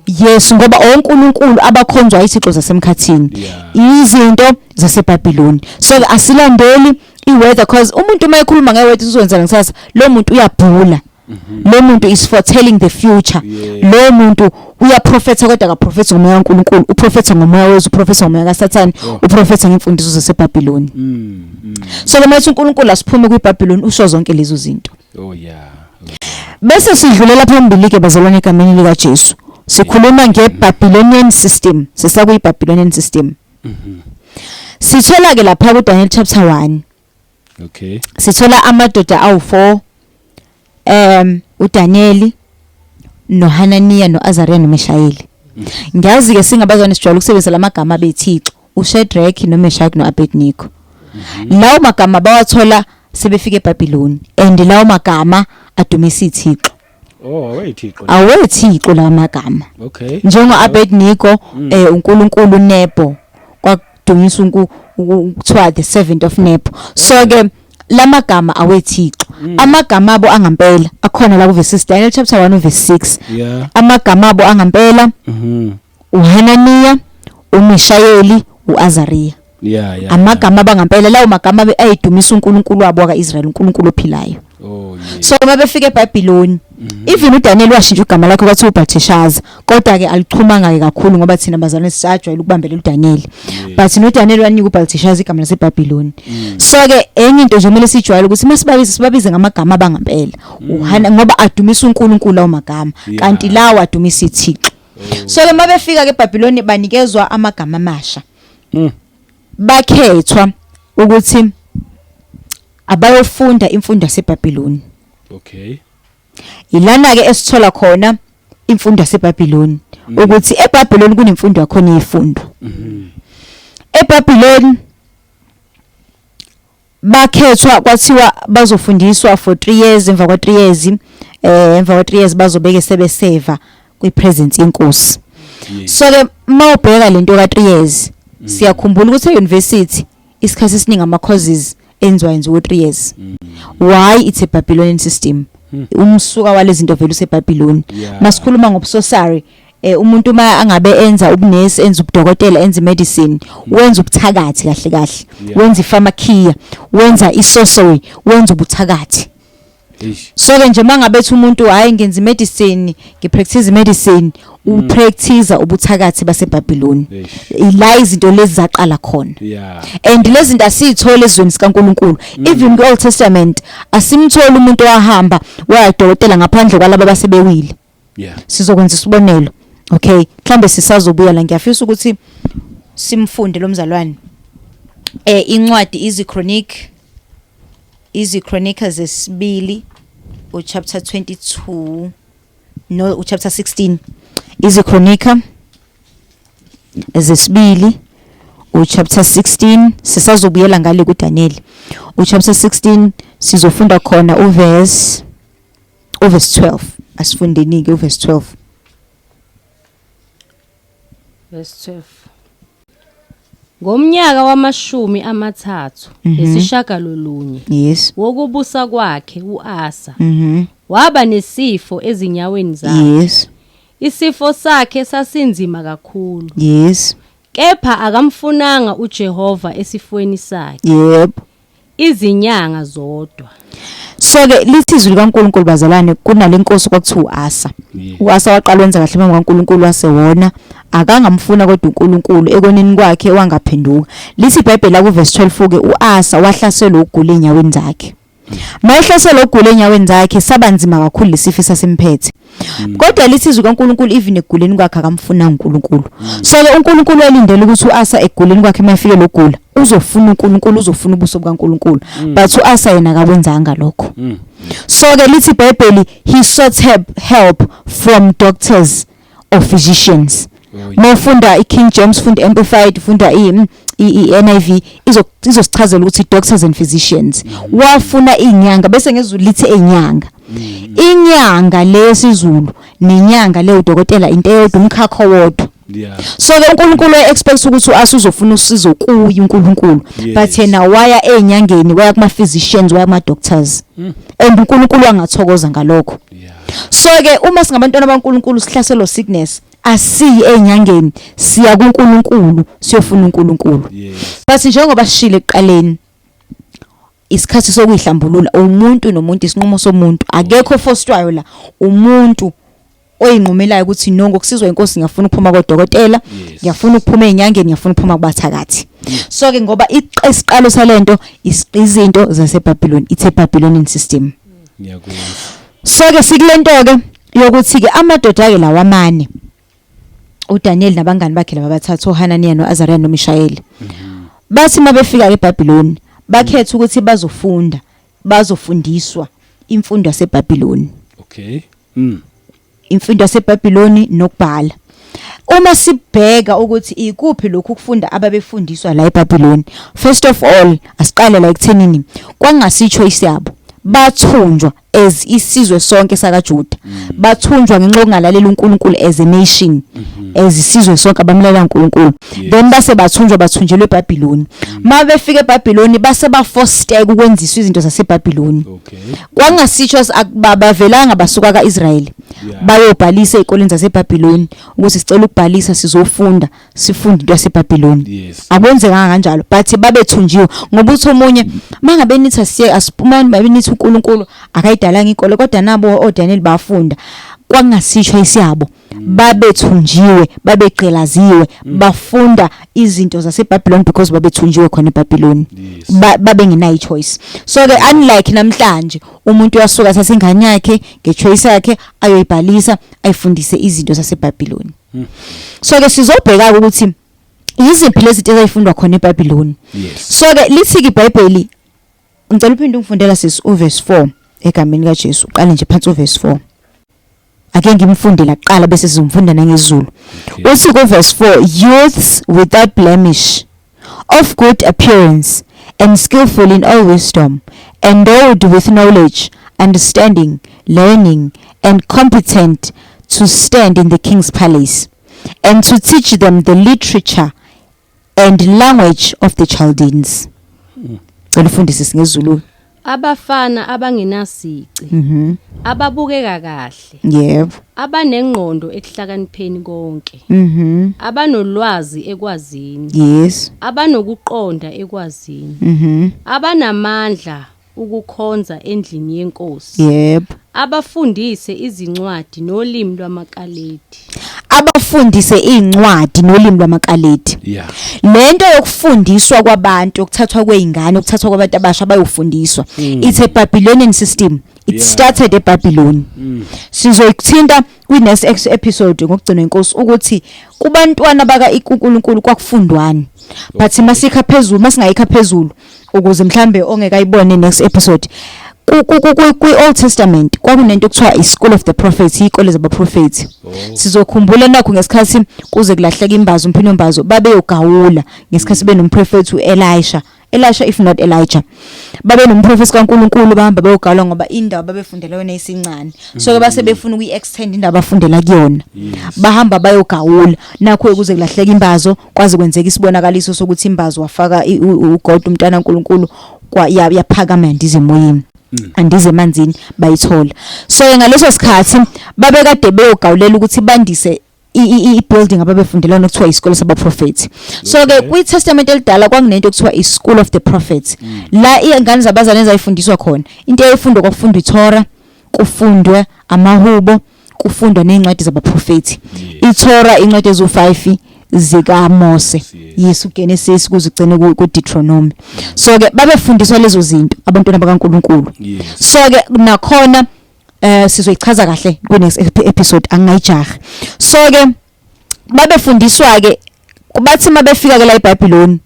Yes, ngoba onkulunkulu abakhonzwa izithixo zasemkhathini, izinto zaseBabylon. So ke asilandeli iweather, cause umuntu uma ekhuluma ngeweather uzowenza kusasa, lo muntu uyabhula, lo muntu is foretelling the future. Lo muntu Uyaprofetha kodwa akaprofethi ngomoya kaNkulunkulu, uprofetha ngomoya wezwe, uprofetha ngomoya kaSathane, uprofetha ngemfundiso zaseBhabhiloni. So ke mathi uNkulunkulu asiphume kwiBhabhiloni, usho zonke lezo zinto. Oh yeah. Bese sidlulela phambili ke bazalwane egameni lika Jesu. Sikhuluma ngeBabylonian system, sisakuyiBabylonian system. Sithola ke lapha kuDaniel chapter 1. Okay. Sithola amadoda awu4, uDaniel noHananiya noAzaria noMishayeli. Ngiyazi ke singabazwane sijwayele ukusebenzisa lamagama bethixo, uShadrach noMeshach noAbednego. Lawo magama bawathola sebefika eBhabhiloni, and lawo magama adumisa ithixo. Oh, awethixo. Awethixo lawo magama. Okay. Njengo Abednego, uNkulunkulu Nebo kwakudunyiswa kuthiwa the servant of Nebo. So ke lamagama awethixo, amagama abo angampela akhona la ku verse 6, Daniel chapter 1 verse 6. Amagama abo angampela, uHananiya, uMishayeli, uAzaria. Amagama abangampela lawo magama ayidumisa uNkulunkulu wabo wakaIsrael, uNkulunkulu ophilayo. Oh yeah. So uma befika eBhabhiloni, even uDaniel washintsha igama lakhe kwathiwa uBelteshazzar, kodwa ke alichumanga ke kakhulu ngoba thina bazalwane sisajwayele ukubambelela uDaniel. But noDaniel wanika uBelteshazzar igama laseBhabhiloni. So ke enye into nje kumele sijwayele ukuthi masibabize, sibabize ngamagama abangampela. uHana ngoba adumisa uNkulunkulu lawo magama, kanti lawa adumisa ithixo. So ke mabefika ke eBhabhiloni banikezwa amagama amasha. Bakhethwa ukuthi abayofunda imfundo yaseBhabhiloni. Okay. Ilana ke esithola khona imfundo yaseBhabhiloni, ukuthi eBhabhiloni kunemfundo yakhona yefundo. eBhabhiloni bakhethwa kwathiwa bazofundiswa for 3 years, emva kwa 3 years, emva kwa 3 years bazobeke sebeseva kwipresence yenkosi. So ke mawubheka lento ka 3 years, siyakhumbula ukuthi e-university isikhathi esiningi ama courses enziwa yenziwa 3 years. Why? It's a Babylonian system. Umsuka walezi zinto vele useBabylon. Masikhuluma ngobusorcery, umuntu uma angabe enza ubunesi, enza ubudokotela, enza medicine, wenza ubuthakathi kahle kahle, wenza ipharmakia, wenza isorcery, wenza ubuthakathi. Eish. So ke nje mangabe ethi umuntu hayi ngenza medicine, ngipractice medicine, upractice ubuthakathi baseBabylon. Eish. Ila izinto lezi zaqala khona. And lezi zinto asiyithole ezweni sikaNkuluNkulu. Even ku Old Testament asimtholi umuntu owahamba wayadokotela ngaphandle kwalabo abasebewile. Sizokwenza isibonelo. Okay, mhlambe sisazobuya la, ngiyafisa ukuthi simfunde lo mzalwane. Incwadi iziChronic, iziChronicles zesibili uchapter 22, no, uchapter 16. IziChronica zesibili uchapter 16, sisazobuyela ngale kuDaniel. Uchapter 16 sizofunda khona uverse 12. Asifundeni ke uverse 12. Verse 12. Ngomnyaka wamashumi amathathu nesishagalolunye wokubusa kwakhe uAsa, waba nesifo ezinyaweni zakhe. Isifo sakhe sasinzima kakhulu. Kepha akamfunanga uJehova esifweni sakhe. Izinyanga zodwa. So ke lithi izwi likaNkuluNkulu bazalwane, kunalenkosi kwakuthiwa uAsa. UAsa waqala wenza kahle phambi kaNkuluNkulu, wasewona akangamfuna kodwa uNkulunkulu ekoneni kwakhe wangaphenduka. Lithi iBhayibheli la ku verse 12 ke uAsa wahlaselwa ukugula enyaweni zakhe. Mayehlaselwa ukugula enyaweni zakhe sabanzima kakhulu lesifo sasimphethe. Kodwa lithi izwi kaNkuluNkulu even ekuguleni kwakhe akamfuna uNkulunkulu. So ke uNkulunkulu elindele ukuthi uAsa ekuguleni kwakhe mayefike lokugula uzofuna uNkulunkulu, uzofuna ubuso bukaNkulunkulu. But uAsa yena akakwenzanga lokho. So ke lithi iBhayibheli he sought help from doctors or physicians. Mawufunda iKing James, funda Amplified, funda i-NIV, izosichazela ukuthi doctors and physicians. Wafuna inyanga, bese ngezulu lithi enyanga. Inyanga lesiZulu nenyanga le udokotela into eyodwa, umkhakha owodwa. So ke uNkulunkulu expects ukuthi uAsa uzofuna usizo kuye uNkulunkulu. But yena waya enyangeni, waya kuma physicians, waya kuma doctors. And uNkulunkulu angathokoza ngalokho. So ke uma singabantwana baNkulunkulu sihlaselwa sickness, asiyi enyangeni, siya kuNkulunkulu, siyofuna uNkulunkulu. But njengoba sishile ekuqaleni, isikhathi sokuyihlambulula umuntu nomuntu, isinqumo somuntu, akekho forcedwayo la, umuntu Oyinqumelayo ukuthi no, ngokusizwa inkosi ngiyafuna ukuphuma kodokotela, ngiyafuna ukuphuma ezinyangeni, ngiyafuna ukuphuma kubathakathi. So ke ngoba isiqalo salento izinto zaseBabylon, it's a Babylonian system. Ngiyakuzwa. So ke sikulento ke yokuthi ke amadoda ke lawa amane, uDaniel nabangani bakhe laba bathathu, uHananiya noAzaria noMishayeli, bathi mabefika eBabylon bakhetha ukuthi bazofunda, bazofundiswa imfundo yaseBabylon. Imfundo yaseBabylon nokubhala. Uma sibheka ukuthi ikuphi lokhu kufunda ababefundiswa la eBabylon, first of all asiqale la ekuthenini kwangasi choice yabo, bathunjwa as isizwe sonke sakaJuda. Bathunjwa ngenxa yokungalalela uNkulunkulu as a nation, as isizwe sonke abamlalela uNkulunkulu. Then base bathunjwa, bathunjelwe eBabylon. Mabefika eBabylon base baforced ukwenziswa izinto zaseBabylon. Kwangasitsho bavelanga basuka kaIsrael bayobhalisa ezikoleni zaseBabylon ukuthi sicela ukubhalisa, sizofunda, sifunda into yaseBabylon. Akwenzekanga kanjalo, but babethunjiwe ngoba uthi omunye mangabe nithi asiye asiphumani, babe nithi uNkulunkulu akayidalanga inkolo, kodwa nabo oDaniel bafunda, kwangasisho isiyabo, babethunjiwe, babegqilaziwe, bafunda izinto zaseBabylon because babethunjiwe khona eBabylon. Babengenayo choice. So ke unlike namhlanje, umuntu uyasuka athatha ingane yakhe ngechoice yakhe, ayoyibhalisa, ayifundise izinto zaseBabylon. So ke sizobheka ukuthi yiziphi lezi zinto ezayifundwa khona eBabylon. So ke lithi ke iBhayibheli, ngicela uphinde ungifundela sisi uverse 4 egameni kaJesu, uqale nje phansi uverse 4. Ake ngimfundela kuqala bese sizomfunda nangesiZulu. Uthi ku verse 4, "Youths without blemish, of good appearance and skillful in all wisdom, endowed with knowledge, understanding, learning and competent to stand in the king's palace and to teach them the literature and language of the Chaldeans." Cela ufundise ngesiZulu. Abafana abangenasici, ababukeka kahle, abanengqondo ekuhlakanipheni konke, abanolwazi ekwazini, abanokuqonda ekwazini, abanamandla ukukhonza endlini yenkosi, abafundise izincwadi nolimi lwamaKaledi. Abafundise incwadi nolimi lwamaKaledi. Lento yokufundiswa kwabantu, ukuthathwa kweingane, ukuthathwa kwabantu abasha bayofundiswa, it's a Babylonian system. It started eBabylon. Sizoyithinta kwi next episode ngokugcinwa inkosi ukuthi kubantwana baka uNkulunkulu kwakufundwani, but masikha phezulu, masingayikha phezulu ukuze mhlambe ongekayibone next episode, ku Old Testament kwakunento okuthiwa i School of the Prophets, ikole zabaprofeti. Sizokhumbula nakho ngesikhathi kuze kulahleka imbazo, umphini wembazo, babeyogawula ngesikhathi benomprofeti uElisha, Elisha if not Elijah, babe nomprofeti kaNkuluNkulu, bahamba beyogawula ngoba indawo babefundela yona isincane, so ke base befuna ukuyi-extend indawo abafundela kuyona. Bahamba bayogawula, nakho kuze kulahleka imbazo, kwaze kwenzeka isibonakaliso sokuthi imbazo wafaka uGod umntwana kaNkuluNkulu, yaphakama yandiza emoyeni, andize emanzini, bayithola. So ke ngaleso sikhathi babekade beyogawulela ukuthi bandise i-building ababefundela yona okuthiwa isikole sabaprofethi. So ke kwi-Testament elidala kwakunento okuthiwa i-School of the Prophets, la iy'ngane zabazali ezayifundiswa khona. Into eyayifundwa, kwakufundwa iTorah, kufundwe amahubo, kufundwa ney'ncwadi zabaprofethi. ITorah incwadi eziwu-5 zikaMose, yes, uGenesis kuze ugcine ku-Deuteronomy. So ke babefundiswa lezo zinto abantwana bakaNkuluNkulu. So ke nakhona sizoyichaza kahle ku next episode, angingayijahi. So ke babefundiswa ke, bathi mabefika ke la eBabylon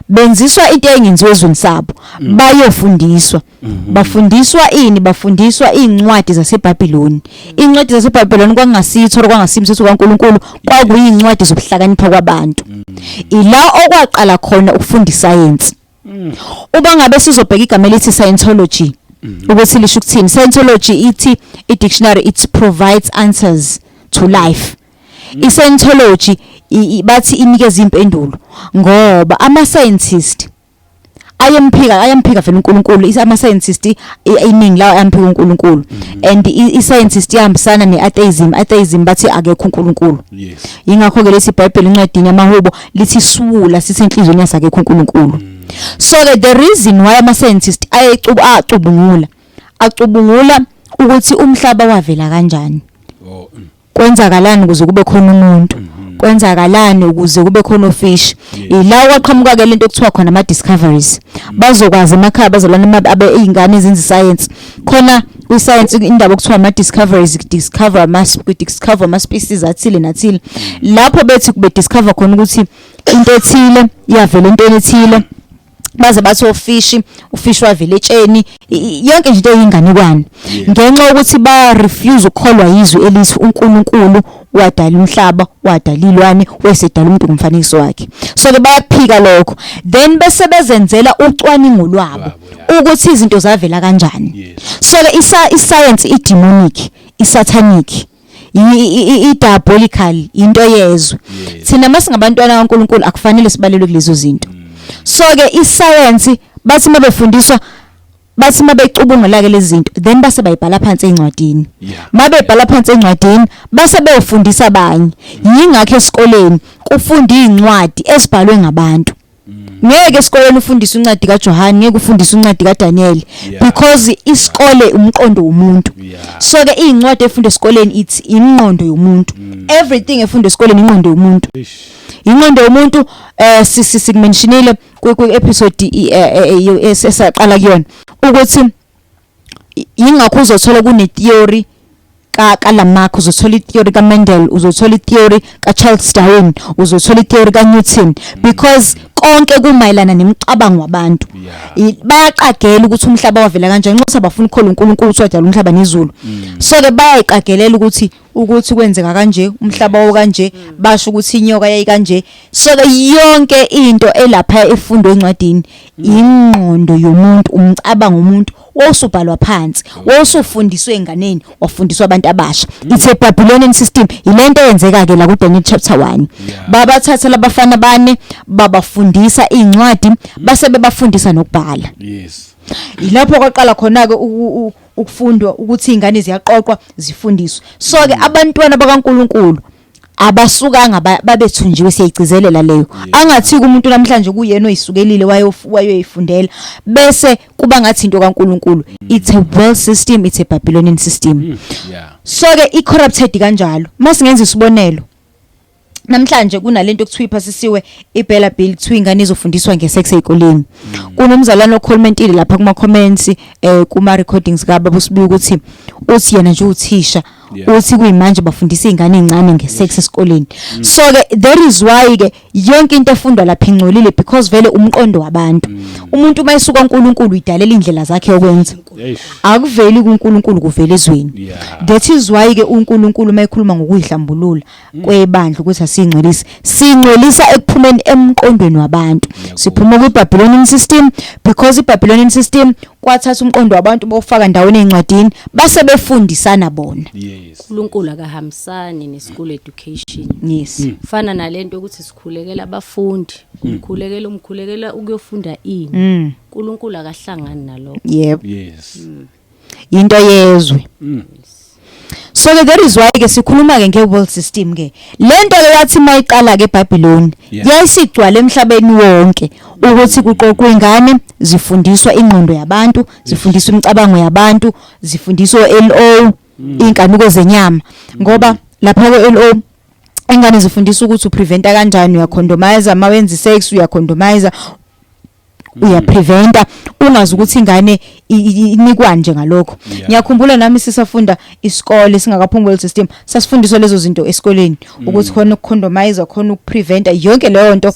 benziswa into engenziwe ezweni sabo, bayofundiswa. Bafundiswa ini? Bafundiswa incwadi zaseBabylon. Incwadi zaseBabylon kwakungasitho, kwakungasimthetho kaNkuluNkulu, kwakuyincwadi zokuhlakanipha kwabantu. Ila okwaqala khona ukufunda iscience. Uba ngabe sizobheka igama elithi Scientology ukuthi lisho ukuthini, Scientology ithi i-dictionary, it provides answers to life. I-Scientology bathi inikeza impendulo ngoba ama scientist ayemphika, ayamphika vele uNkulunkulu. Ama scientist iningi lawo ayamphika uNkulunkulu, and i-scientist ihambisana ne-atheism. Atheism bathi akekho uNkulunkulu. Ingakho ke lethi iBhayibheli incwadini yamaHubo lithi siwula sithi enhliziyweni yasakekho uNkulunkulu. So ke the reason why ama scientist ayecuba acubungula ukuthi umhlaba wavela kanjani. Kwenzakalani ukuze kube khona umuntu? Kwenzakalani ukuze kube khona ofish? Ila kwaqhamuka ke lento okuthiwa khona ama discoveries. Bazokwazi emakhaya bazalwane abe izingane ezenza science. Khona kwi-science indaba okuthiwa ama discoveries, discover ama species athile nathile. Lapho bethi kube discover khona ukuthi into ethile iyavela entweni ethile, baze bathi ofishi, ufishi wavela etsheni, yonke nje into eyinganekwane, ngenxa yokuthi ba refuse ukukholwa yizwi elithi uNkulunkulu wadala umhlaba, wadala ilwane, wesedala umuntu ngomfanekiso wakhe. So ke bayakuphika lokho, then bese bezenzela ucwaningo lwabo Lwabo, yeah. ukuthi izinto zavela kanjani. So ke iscience i-demonic, i-satanic, i-diabolical, into yezwe. Thina masingabantwana kaNkulunkulu akufanele sibalelwe kulezo zinto. So ke iscience bathi mabefundiswa, bathi mabecubungula ke lezi zinto, then base bayibhala phansi ezincwadini. Mabebhala phansi encwadini base beyofundisa abanye. Yingakho esikoleni kufunda izincwadi esibhalwe ngabantu. Ngeke esikoleni ufundise incwadi kaJohn, ngeke ufundise incwadi kaDaniel, because isikole umqondo womuntu. So ke izincwadi efundwa esikoleni, it's ingqondo yomuntu. Everything efundwa esikoleni ingqondo yomuntu. Ingqondo yomuntu. Sikumentionile ku episode esaqala kuyona ukuthi yingakho uzothola kune theory ka Lamarck, uzothola i-theory ka Mendel, uzothola i-theory ka Charles Darwin, uzothola i-theory ka Newton, because konke kumayelana nemicabango wabantu. Bayaqagela ukuthi umhlaba wavela kanjani, nxa abafuna ukukholwa uNkulunkulu ukuthi wadala umhlaba nezulu. So ke bayayiqagelela ukuthi kwenzeka kanje, umhlaba wokanje, basho ukuthi inyoka yayikanje. So ke yonke into elapha efundwe encwadini ingqondo yomuntu, umcabango womuntu wosubhalwa phansi, wosufundiswe enganeni, wafundiswa abantu abasha. It's a Babylonian system. Ilento eyenzeka ke la ku Daniel chapter 1. Babathatha labafana bane, babafundisa incwadi, base bebafundisa nokubhala. Ilapho kwaqala khona ke ukufundwa ukuthi izingane ziyaqoqwa zifundiswe. So ke abantwana bakaNkuluNkulu abasukanga babethunjiwe, siyayigcizelela leyo. Angathi umuntu namhlanje kuyena oyisukelile wayoyifundela bese kuba ngathi into kaNkuluNkulu. It's a world system, it's a Babylonian system. So ke i corrupted kanjalo. Masingenza isibonelo, namhlanje kunalento ekuthiwa iphasisiwe iBella Bill, kuthiwa ingane izofundiswa ngesex ezikoleni. Kunomzalwane ocommentile lapha kuma comments, kuma recordings kaBaba uSibuya, ukuthi uthi yena nje uthisha, uthi kuyimanje bafundisa izingane ezincane ngesex esikoleni. So ke there is why ke yonke into efundwa lapha ingcolile, because vele umqondo wabantu, umuntu mayisuka uNkulunkulu uyidalela indlela zakhe yokwenza. Akuveli kuNkulunkulu, kuvela ezweni. That is why ke uNkulunkulu mayekhuluma ngokuyihlambulula kwebandla ukuthi asingcolise, singcolisa ekuphumeni emqondweni wabantu. Siphuma kwi-Babylonian system, because i-Babylonian system kwathatha umqondo wabantu bofaka ndaweni ezincwadini, base befundisana bona. uNkulunkulu akahambisani ne-school education. Fana nalento ukuthi sikhulekela abafundi, umkhulekela ukuyofunda ini. uNkulunkulu akahlangani nalokho. Yebo. Into yezwe. So ke that is why ke sikhuluma ke nge-world system ke. Lento ke yathi mayiqala ke eBabylon, yayisigcwala emhlabeni wonke ukuthi kuqoqwe ingane, zifundiswa ingqondo yabantu, zifundiswa imicabango yabantu, zifundiswa LO, inkanuko zenyama, ngoba lapha ko LO ingane zifundiswa ukuthi upreventa kanjani, uyacondomize mawenza sex, uyacondomize, uyapreventa, ungazi ukuthi ingane inikwa nje ngalokho. Ngiyakhumbula nami sisafunda isikole singakaphumi world system, sasifundiswa lezo zinto esikoleni, ukuthi khona ukucondomize, khona ukupreventa, yonke leyo nto,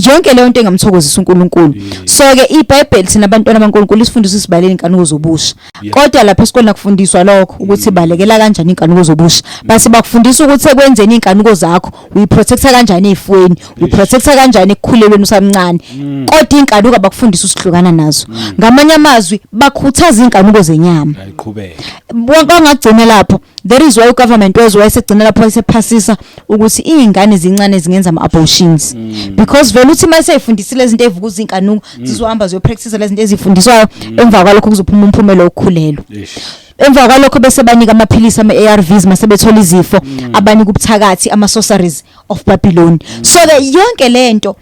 yonke leyo nto engamthokozisa uNkulunkulu. So ke iBhayibheli, thina abantwana baNkulunkulu, isifundisa sibalele inkanuko zobusha. Kodwa lapha esikoleni akufundiswa lokho, ukuthi balekela kanjani inkanuko zobusha. Base bakufundisa ukuthi ekwenzeni inkanuko zakho uyiprotecta kanjani ezifweni, uyiprotecta kanjani ekukhulelweni usamncane, kodwa inkanuko abakufundisa usihlukana nazo. Ngamanye amazwi bakhuthaza inkanuko zenyama. Ayiqhubeke. Bangagcina lapho. That is why ugovernment wezwe wayesegcina lapho wayesephasisa ukuthi iy'ngane zincane zingenza ama-abortions, because vele uthi uma seyifundisile izinto ey'vukuza iy'nkanuko, zizohamba ziyopractice lezi zinto ezifundiswayo, emva kwalokho kuzophuma umphumela wokukhulelwa. Emva kwalokho bese banika amaphilisi ama-ARVs mase bethola izifo, abanika ubuthakathi, ama-sorceries of Babylon. So ke yonke lento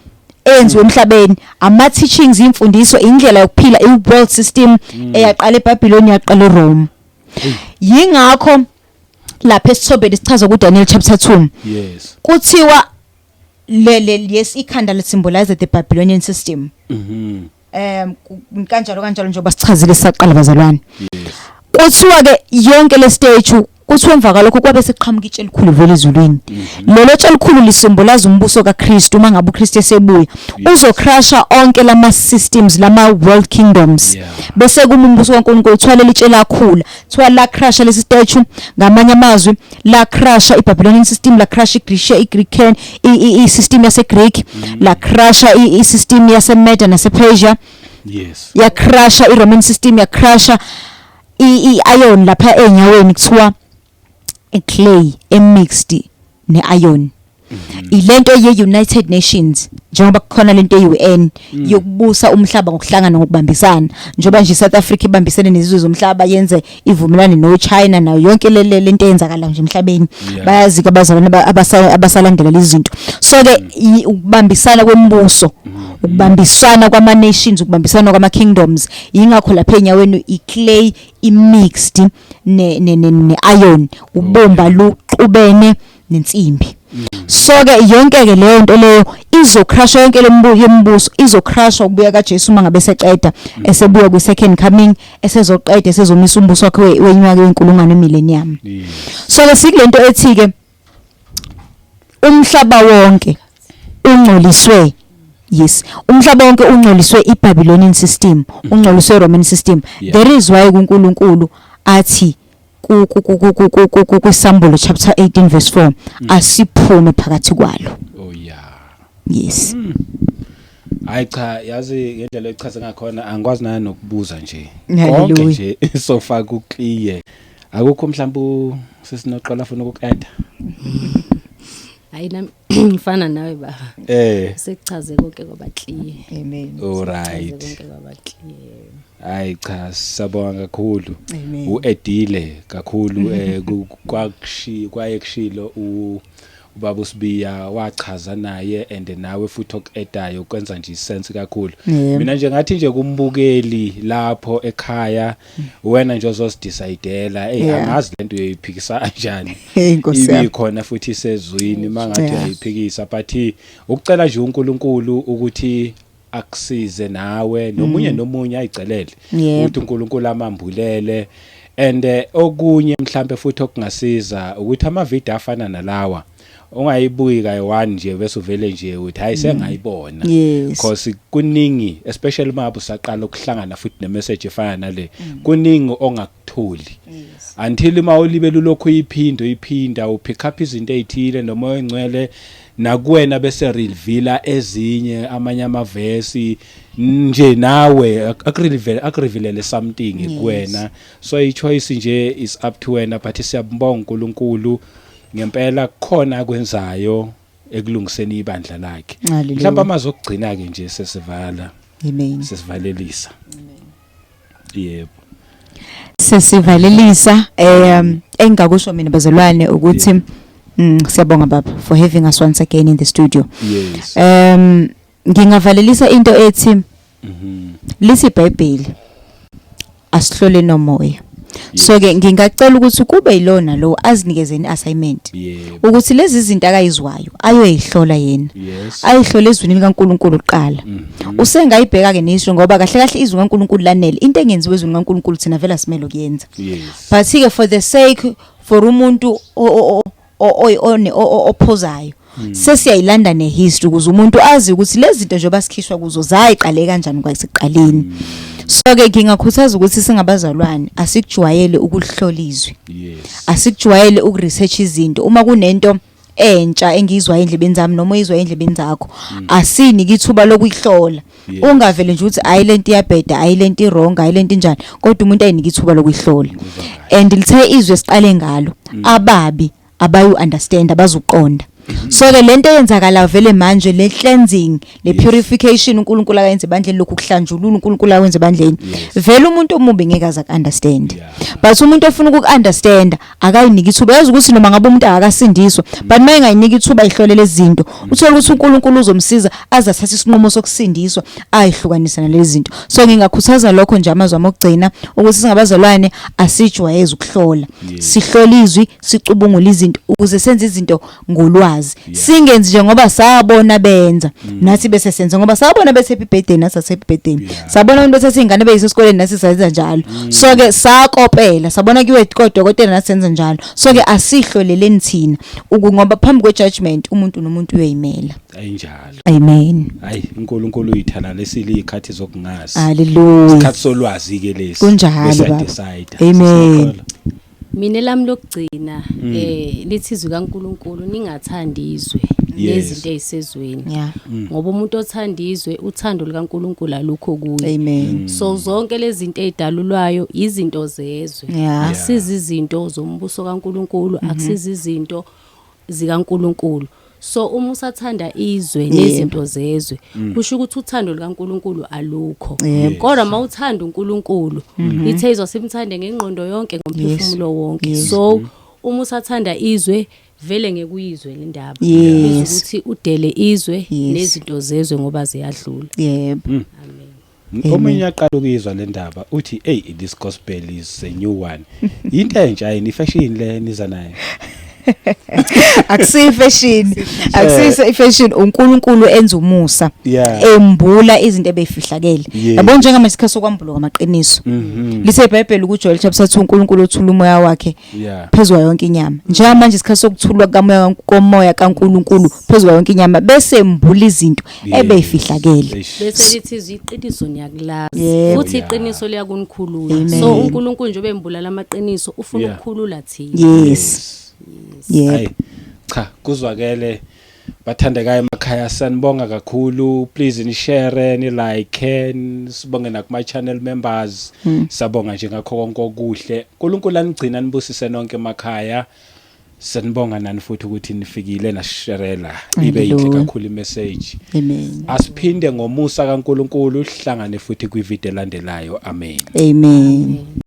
eyenziwe emhlabeni, ama-teachings, imfundiso, indlela yokuphila, i-world system eyaqala eBabylon, yaqala eRome. Yingakho Lapha esithobeni sichaza ku Daniel chapter 2. Kuthiwa le yes, ikhanda le symbolize the Babylonian system. Kanjalo kanjalo, njengoba sichazile saqala, bazalwane. Kuthiwa ke yonke le statue, kuthiwa emva kwalokho kwabe seqhamuka itshe elikhulu vele ezulwini. Lelo tshe elikhulu lisymbolize umbuso kaKristu. Uma ngabe uKristu esebuya, uzocrusha onke lama systems, lama world kingdoms, bese kuma umbuso kaNkulunkulu. Kuthiwa leli tshe lakhula, kuthiwa la crusha lesi statue, ngamanye amazwi la crusha iBabylonian system, la crusha iGreek, iGreek i system yase Greek, la crusha i system yase Media nase Persia, ya crusha iRoman system, ya crusha i-iron lapha enyaweni. Kuthiwa iclay emixed ne-iron, ilento ye-United Nations, njengoba kukhona lento ye-UN yokubusa umhlaba ngokuhlangana, ngokubambisana, njengoba nje South Africa ibambisene nezizwe zomhlaba, yenze ivumelane no-China nayo yonke lento eyenzakala nje emhlabeni. Bayazi ke abazalwane abasalandela lezi zinto. So ke ukubambisana kwemibuso, ukubambisana kwama nations, ukubambisana kwama kingdoms, ingakho lapha enyaweni iclay imixed ne iron, ubumba luxubene nensimbi. So ke yonke ke leyo nto leyo izocrusha yonke lembuso, izocrusha ukubuya kaJesu uma ngabe seqeda, esebuya kwi second coming, esezoqeda, esezomisa umbuso wakhe weminyaka yenkulungwane, millennium. So ke sikulento ethi ke umhlaba wonke ungcoliswe, yes, umhlaba wonke ungcoliswe iBabylonian system, ungcoliswe Roman system. There is why kuNkulunkulu athi kwisambulo chapter 18 verse 4, asiphume phakathi kwalo. Yes. Hayi cha, yazi ngendlela echaza ngakhona angikwazi nani nokubuza nje. Konke Hallelujah. nje so far ku clear. Akukho mhlawumbe sesinoqala afuna ukuqeda. Hayi, nami ngifana nawe, baba. Sekuchaze konke kwaba clear. Amen. All right. Konke kwaba clear. Hayi cha, siyabonga kakhulu. Amen. Uedile kakhulu kwakushi kwaye kushilo ubaba uSibiya, wachaza naye and nawe futhi okuedayo kwenza nje isense kakhulu. Mina nje ngathi nje kumbukeli lapho ekhaya, wena nje ozozidecidela, hey, angazi lento uyoyiphikisa kanjani. Hey, Nkosi yami. Ibikhona futhi isezwini mangathi uyayiphikisa, but ukucela nje uNkulunkulu ukuthi akusize nawe nomunye nomunye ayicelele ukuthi uNkulunkulu amambulele. And okunye mhlambe futhi okungasiza ukuthi ama video afana nalawa ungayibuki kayi-one nje bese uvele nje uthi hayi, sengayibona, because kuningi, especially uma ngabe usaqala ukuhlangana futhi nemessage efana nale, kuningi ongakutholi until uma ulibele ulokhu uyiphinda uyiphinda, upick up izinto ezithile nomoya oyingcwele nakuwena bese reveala ezinye, amanye amavesi nje nawe akureveal, akurevealele something kuwena. So i choice nje is up to wena, but siyabonga uNkulunkulu ngempela khona akwenzayo ekulungiseni ibandla lakhe. Hallelujah. Mhlawumbe amazwi okugcina ke nje sesivala, Amen. sesivalelisa, yebo. Sesivalelisa, engakusho mina, bazalwane, ukuthi siyabonga baba for having us once again in the studio. Ngingavalelisa into ethi lithi iBhayibheli asihlole nomoya. So ke ngingacela ukuthi kube yilona lo azinikezeni assignment ukuthi lezi zinto akayizwayo ayoyihlola yena, ayihlole ezwini likaNkuluNkulu kuqala. Usengayibheka ke nisho, ngoba kahle kahle izwi likaNkuluNkulu lanele. Into engenziwe ezwini likaNkuluNkulu thina vele asimele ukuyenza. But ke for the sake for umuntu ophozayo, sesiyayilanda nehistory ukuze umuntu azi ukuthi lezi zinto njengoba sikhishwa kuzo zayiqale kanjani kwasekuqaleni. So ke ngingakhuthaza ukuthi singabazalwane asikujwayele ukuhlola izwi, asikujwayele ukuresearch izinto. Uma kunento entsha engiyizwa endlebeni zami noma oyizwa endlebeni zakho, asinike ithuba lokuyihlola. Ungavele nje uthi ayi, lento iyabheda, ayi, lento iwrong, ayi, lento injani, kodwa umuntu ayinike ithuba lokuyihlola. And lithe izwe siqale ngalo, ababi abayu understand, abazuqonda. So ke lento eyenzakala vele manje, le cleansing, le purification uNkulunkulu akayenze ebandleni, lokhu kuhlanjulula uNkulunkulu akwenze ebandleni, vele umuntu omubi ngeke aze understand. But umuntu ofuna ukuku-understand akayiniki ithuba. Yazi ukuthi noma ngabe umuntu akakasindiswa, but uma engayiniki ithuba ayihlole lezi zinto, uthola ukuthi uNkulunkulu uzomsiza aze athathe isinqumo sokusindiswa, ayihlukanise nalezi zinto. So ngingakhuthaza lokho nje, amazwi ami okugcina, ukuthi singabazalwane asijwayeze ukuhlola. Sihlola izwi, sicubungula izinto ukuze senze izinto ngolwazi. Singenzi nje ngoba sabona benza, nathi bese senza ngoba sabona bethi happy birthday, nathi sathi happy birthday. Sabona abantu bethatha iy'ngane beyise esikoleni, nathi sayenza njalo. So ke sakopela, sabona kuyiwe kodokotela, nathi senza njalo. So ke asihloleleni thina ngoba phambi kwe-judgment umuntu nomuntu uyoyimela. Ayinjalo. Amen. Hayi, uNkulunkulu uyithana lesile izikhathi zokungazi. Haleluya. Isikhathi solwazi ke lesi. Kunjalo, Bese baba. decide. Amen. Mina lami lokugcina, lithi izwi kaNkuluNkulu, ningathandi izwe nezinto ezisezweni, ngoba umuntu othanda izwe, uthando likaNkuluNkulu alukho kuye. Amen. So zonke lezi zinto ezidalulwayo izinto zezwe, akusizi izinto zombuso kaNkuluNkulu, akusizi izinto zikaNkuluNkulu. So uma usathanda izwe nezinto zezwe, kusho ukuthi uthando likaNkuluNkulu alukho. Kodwa mawuthanda uNkulunkulu, ithe izwa simthande ngengqondo yonke, ngomphefumulo wonke. So uma usathanda izwe, vele ngeke uyizwe le ndaba. Ukuthi udele izwe nezinto zezwe ngoba ziyadlula. Yebo. Amen. Omunye uyaqala ukuyizwa le ndaba, uthi, "Hey, this gospel is a new one." Into entsha yini, ifashion le niza nayo? Akusiyo ifashion, akusiyo ifashion. uNkulunkulu enza umusa, embula izinto ebeyifihlakele. Yabo, njengamanje isikhathi sokwambulwa kwamaqiniso. Lithe iBhayibheli kuJoel chapter 2, uNkulunkulu othula umoya wakhe phezu kwayo yonke inyama. Njengamanje isikhathi sokuthulwa kamoya, komoya kaNkulunkulu phezu kwayo yonke inyama, bese embula izinto ebeyifihlakele. Eish. Bese lithi izwi, iqiniso niyakulazi, futhi iqiniso liyakunikhulula. Amen. So uNkulunkulu njengoba embula lamaqiniso, ufuna ukukhulula thina. Yebo. Hayi cha, kuzwakele. Bathandekayo emakhaya, sanibonga kakhulu. Please ni share, ni like, sibonge nakuma channel members. Sabonga nje ngakho konke okuhle. uNkulunkulu anigcina, nibusise nonke emakhaya. Sanibonga nani futhi ukuthi nifikile nasharela, ibe yinhle Hallelujah. kakhulu imessage. Amen. Asiphinde ngomusa kaNkulunkulu sihlangane futhi kwivideo elandelayo. Amen. Amen.